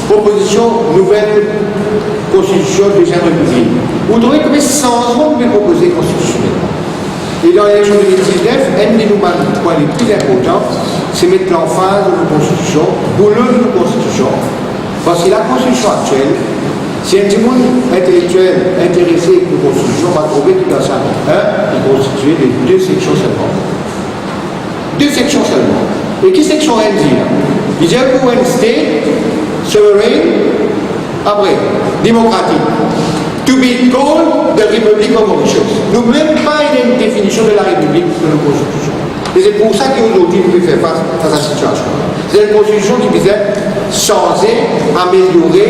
propozision nouvel konstitision, deziem repiblik, ou trouve konbien sanzman nou pe propoze konstitisionelman? E dan eleksion de mil diznef, enn de nou bann pwin le pli inportan, se met lanfaz lor nou konstitision, boulonn nou konstitision, parski lakonstitision aktiel, si enn dimoun intelektiel interese ek nou konstitision, va trouve ki dan sa, enn, li konstitie de de seksion selman. De seksion selman. E ki seksion enn dir? Li dir ki pou enn state sovereign, apre, democratic, to be called the Republic of Mauritius. Nou mem pa ena enn definision de larepiblik dan nou konstitision. E se pou sa ki azordi nou pe fer fas a sa sitiasion. Se enn konstitision ki bizin sanze, ameliore,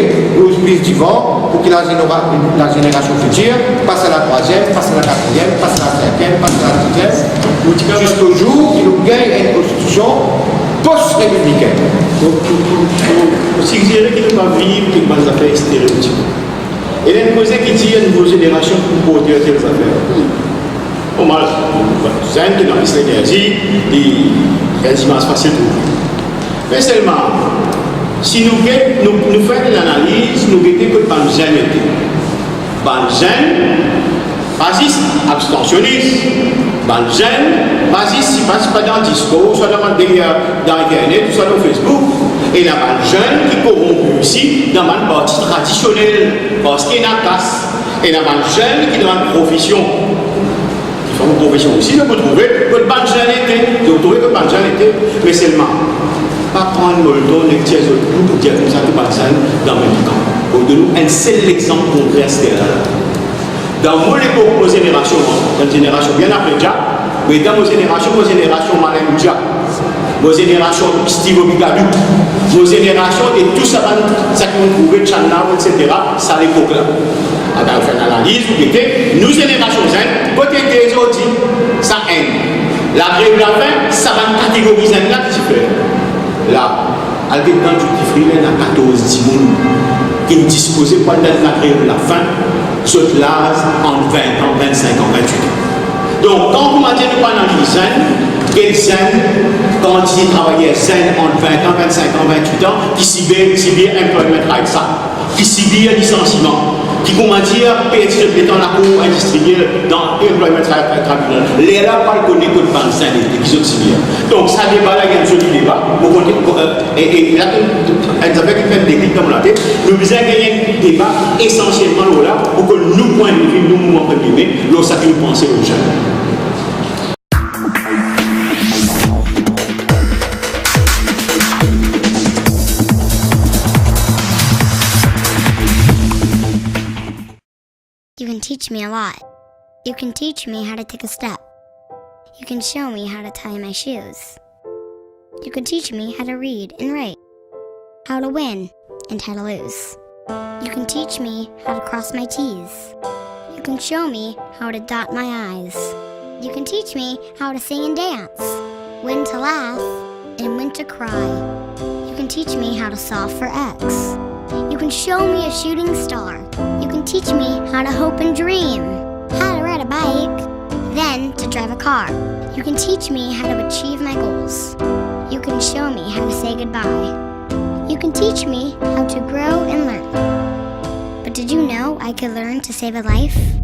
plis divan, pou ki lazenera-, lazenerasion fitir pas a latrwaziem, pas a lakatriem, pas a lasinkiem, pas a lasiziem, ziska zour ki nou gagn enn konstitision post-repiblikin. Donk, pou, pou, pou, pou sizere ki nou pa viv ek bann zafer stereotip. E ena enn koze ki dir nouvo zenerasion pou port tel zafer. Normal, zenn ki ena plis lenerzi, li, li ena dimans fasil pou. Me selman, si nou get, nou, nou fer enn analiz, nou gete kot bann zenn ete. Bann zenn, pa zis abstansionis, bann zenn, pa zis, pa, pa dan diskour, swa dan, dan, dan internet, swa dan Facebook, ena bann zenn ki koronpi osi dan bann parti tradisionel, parski ena kas, ena bann zenn ki dan bann profesion. Ki fer bann profesion osi, zot pou trouve kot bann zenn ete, zot pou trouve kot bann zenn ete, me selman, pa pran molto nek tir zot lou pou dir koumsa tou bann zenn dan mem kan. Pou donn nou enn sel lexanp konkre aster la. Dan mo lepok, mo zenerasion, enn zenerasion bien apre Jack, me dan mo zenerasion, mo zenerasion Marlène Diak, mo zenerasion Steve Obigadou, mo zenerasion de tou sa bann, sa ki nou trouve, Channa, etsetera, sa lepok la. Atann, fer enn analiz, ou gete, nou zenerasion zenn, kot ete zordi? Sa enn. Lagrev lafin, sa bann kategori zenn la ki ti fer. La, al get dan Duty Free la, ena katorz dimoun ki dispoze pou al dan lagrev lafin, zot laz ant vin an, vinn-sink an, vinn-wit an. Donk, kan koumadir nou pa analiz zenn, get zenn, kantite travayer zenn ant vin an, vinn-sink an, vinn-wit an, ki sibir, sibir Employment Rights Act, ki sibir lisansiman, ki koumadir perdi zot letan lakour indistriyel dan Employment Tribunal. Lerla ou pral kone kot bann zenn ete, ki zot sibir. Donk, sa deba la, li enn zoli deba. Mo kontan, e, e la, enn zafer ki fer enn deklik dan mo latet, nou bizin gagn enn deba esansielman lor la, pou ke nou pwin de vi, nou mouvman Premye Me, lor sa ki nou panse lor zenn. You can teach me a lot. You can teach me how to take a step. You can show me how to tie my shoes. You can teach me how to read and write, how to win and how to lose. You can teach me how to cross my T's. You can show me how to dot my I's. You can teach me how to sing and dance, when to laugh, and when to cry. You can teach me how to solve for X. You can show me a shooting star. You can teach me how to hope and dream, how to ride a bike, then to drive a car. You can teach me how to achieve my goals. You can show me how to say goodbye. You can teach me how to grow and learn. But did you know I could learn to save a life?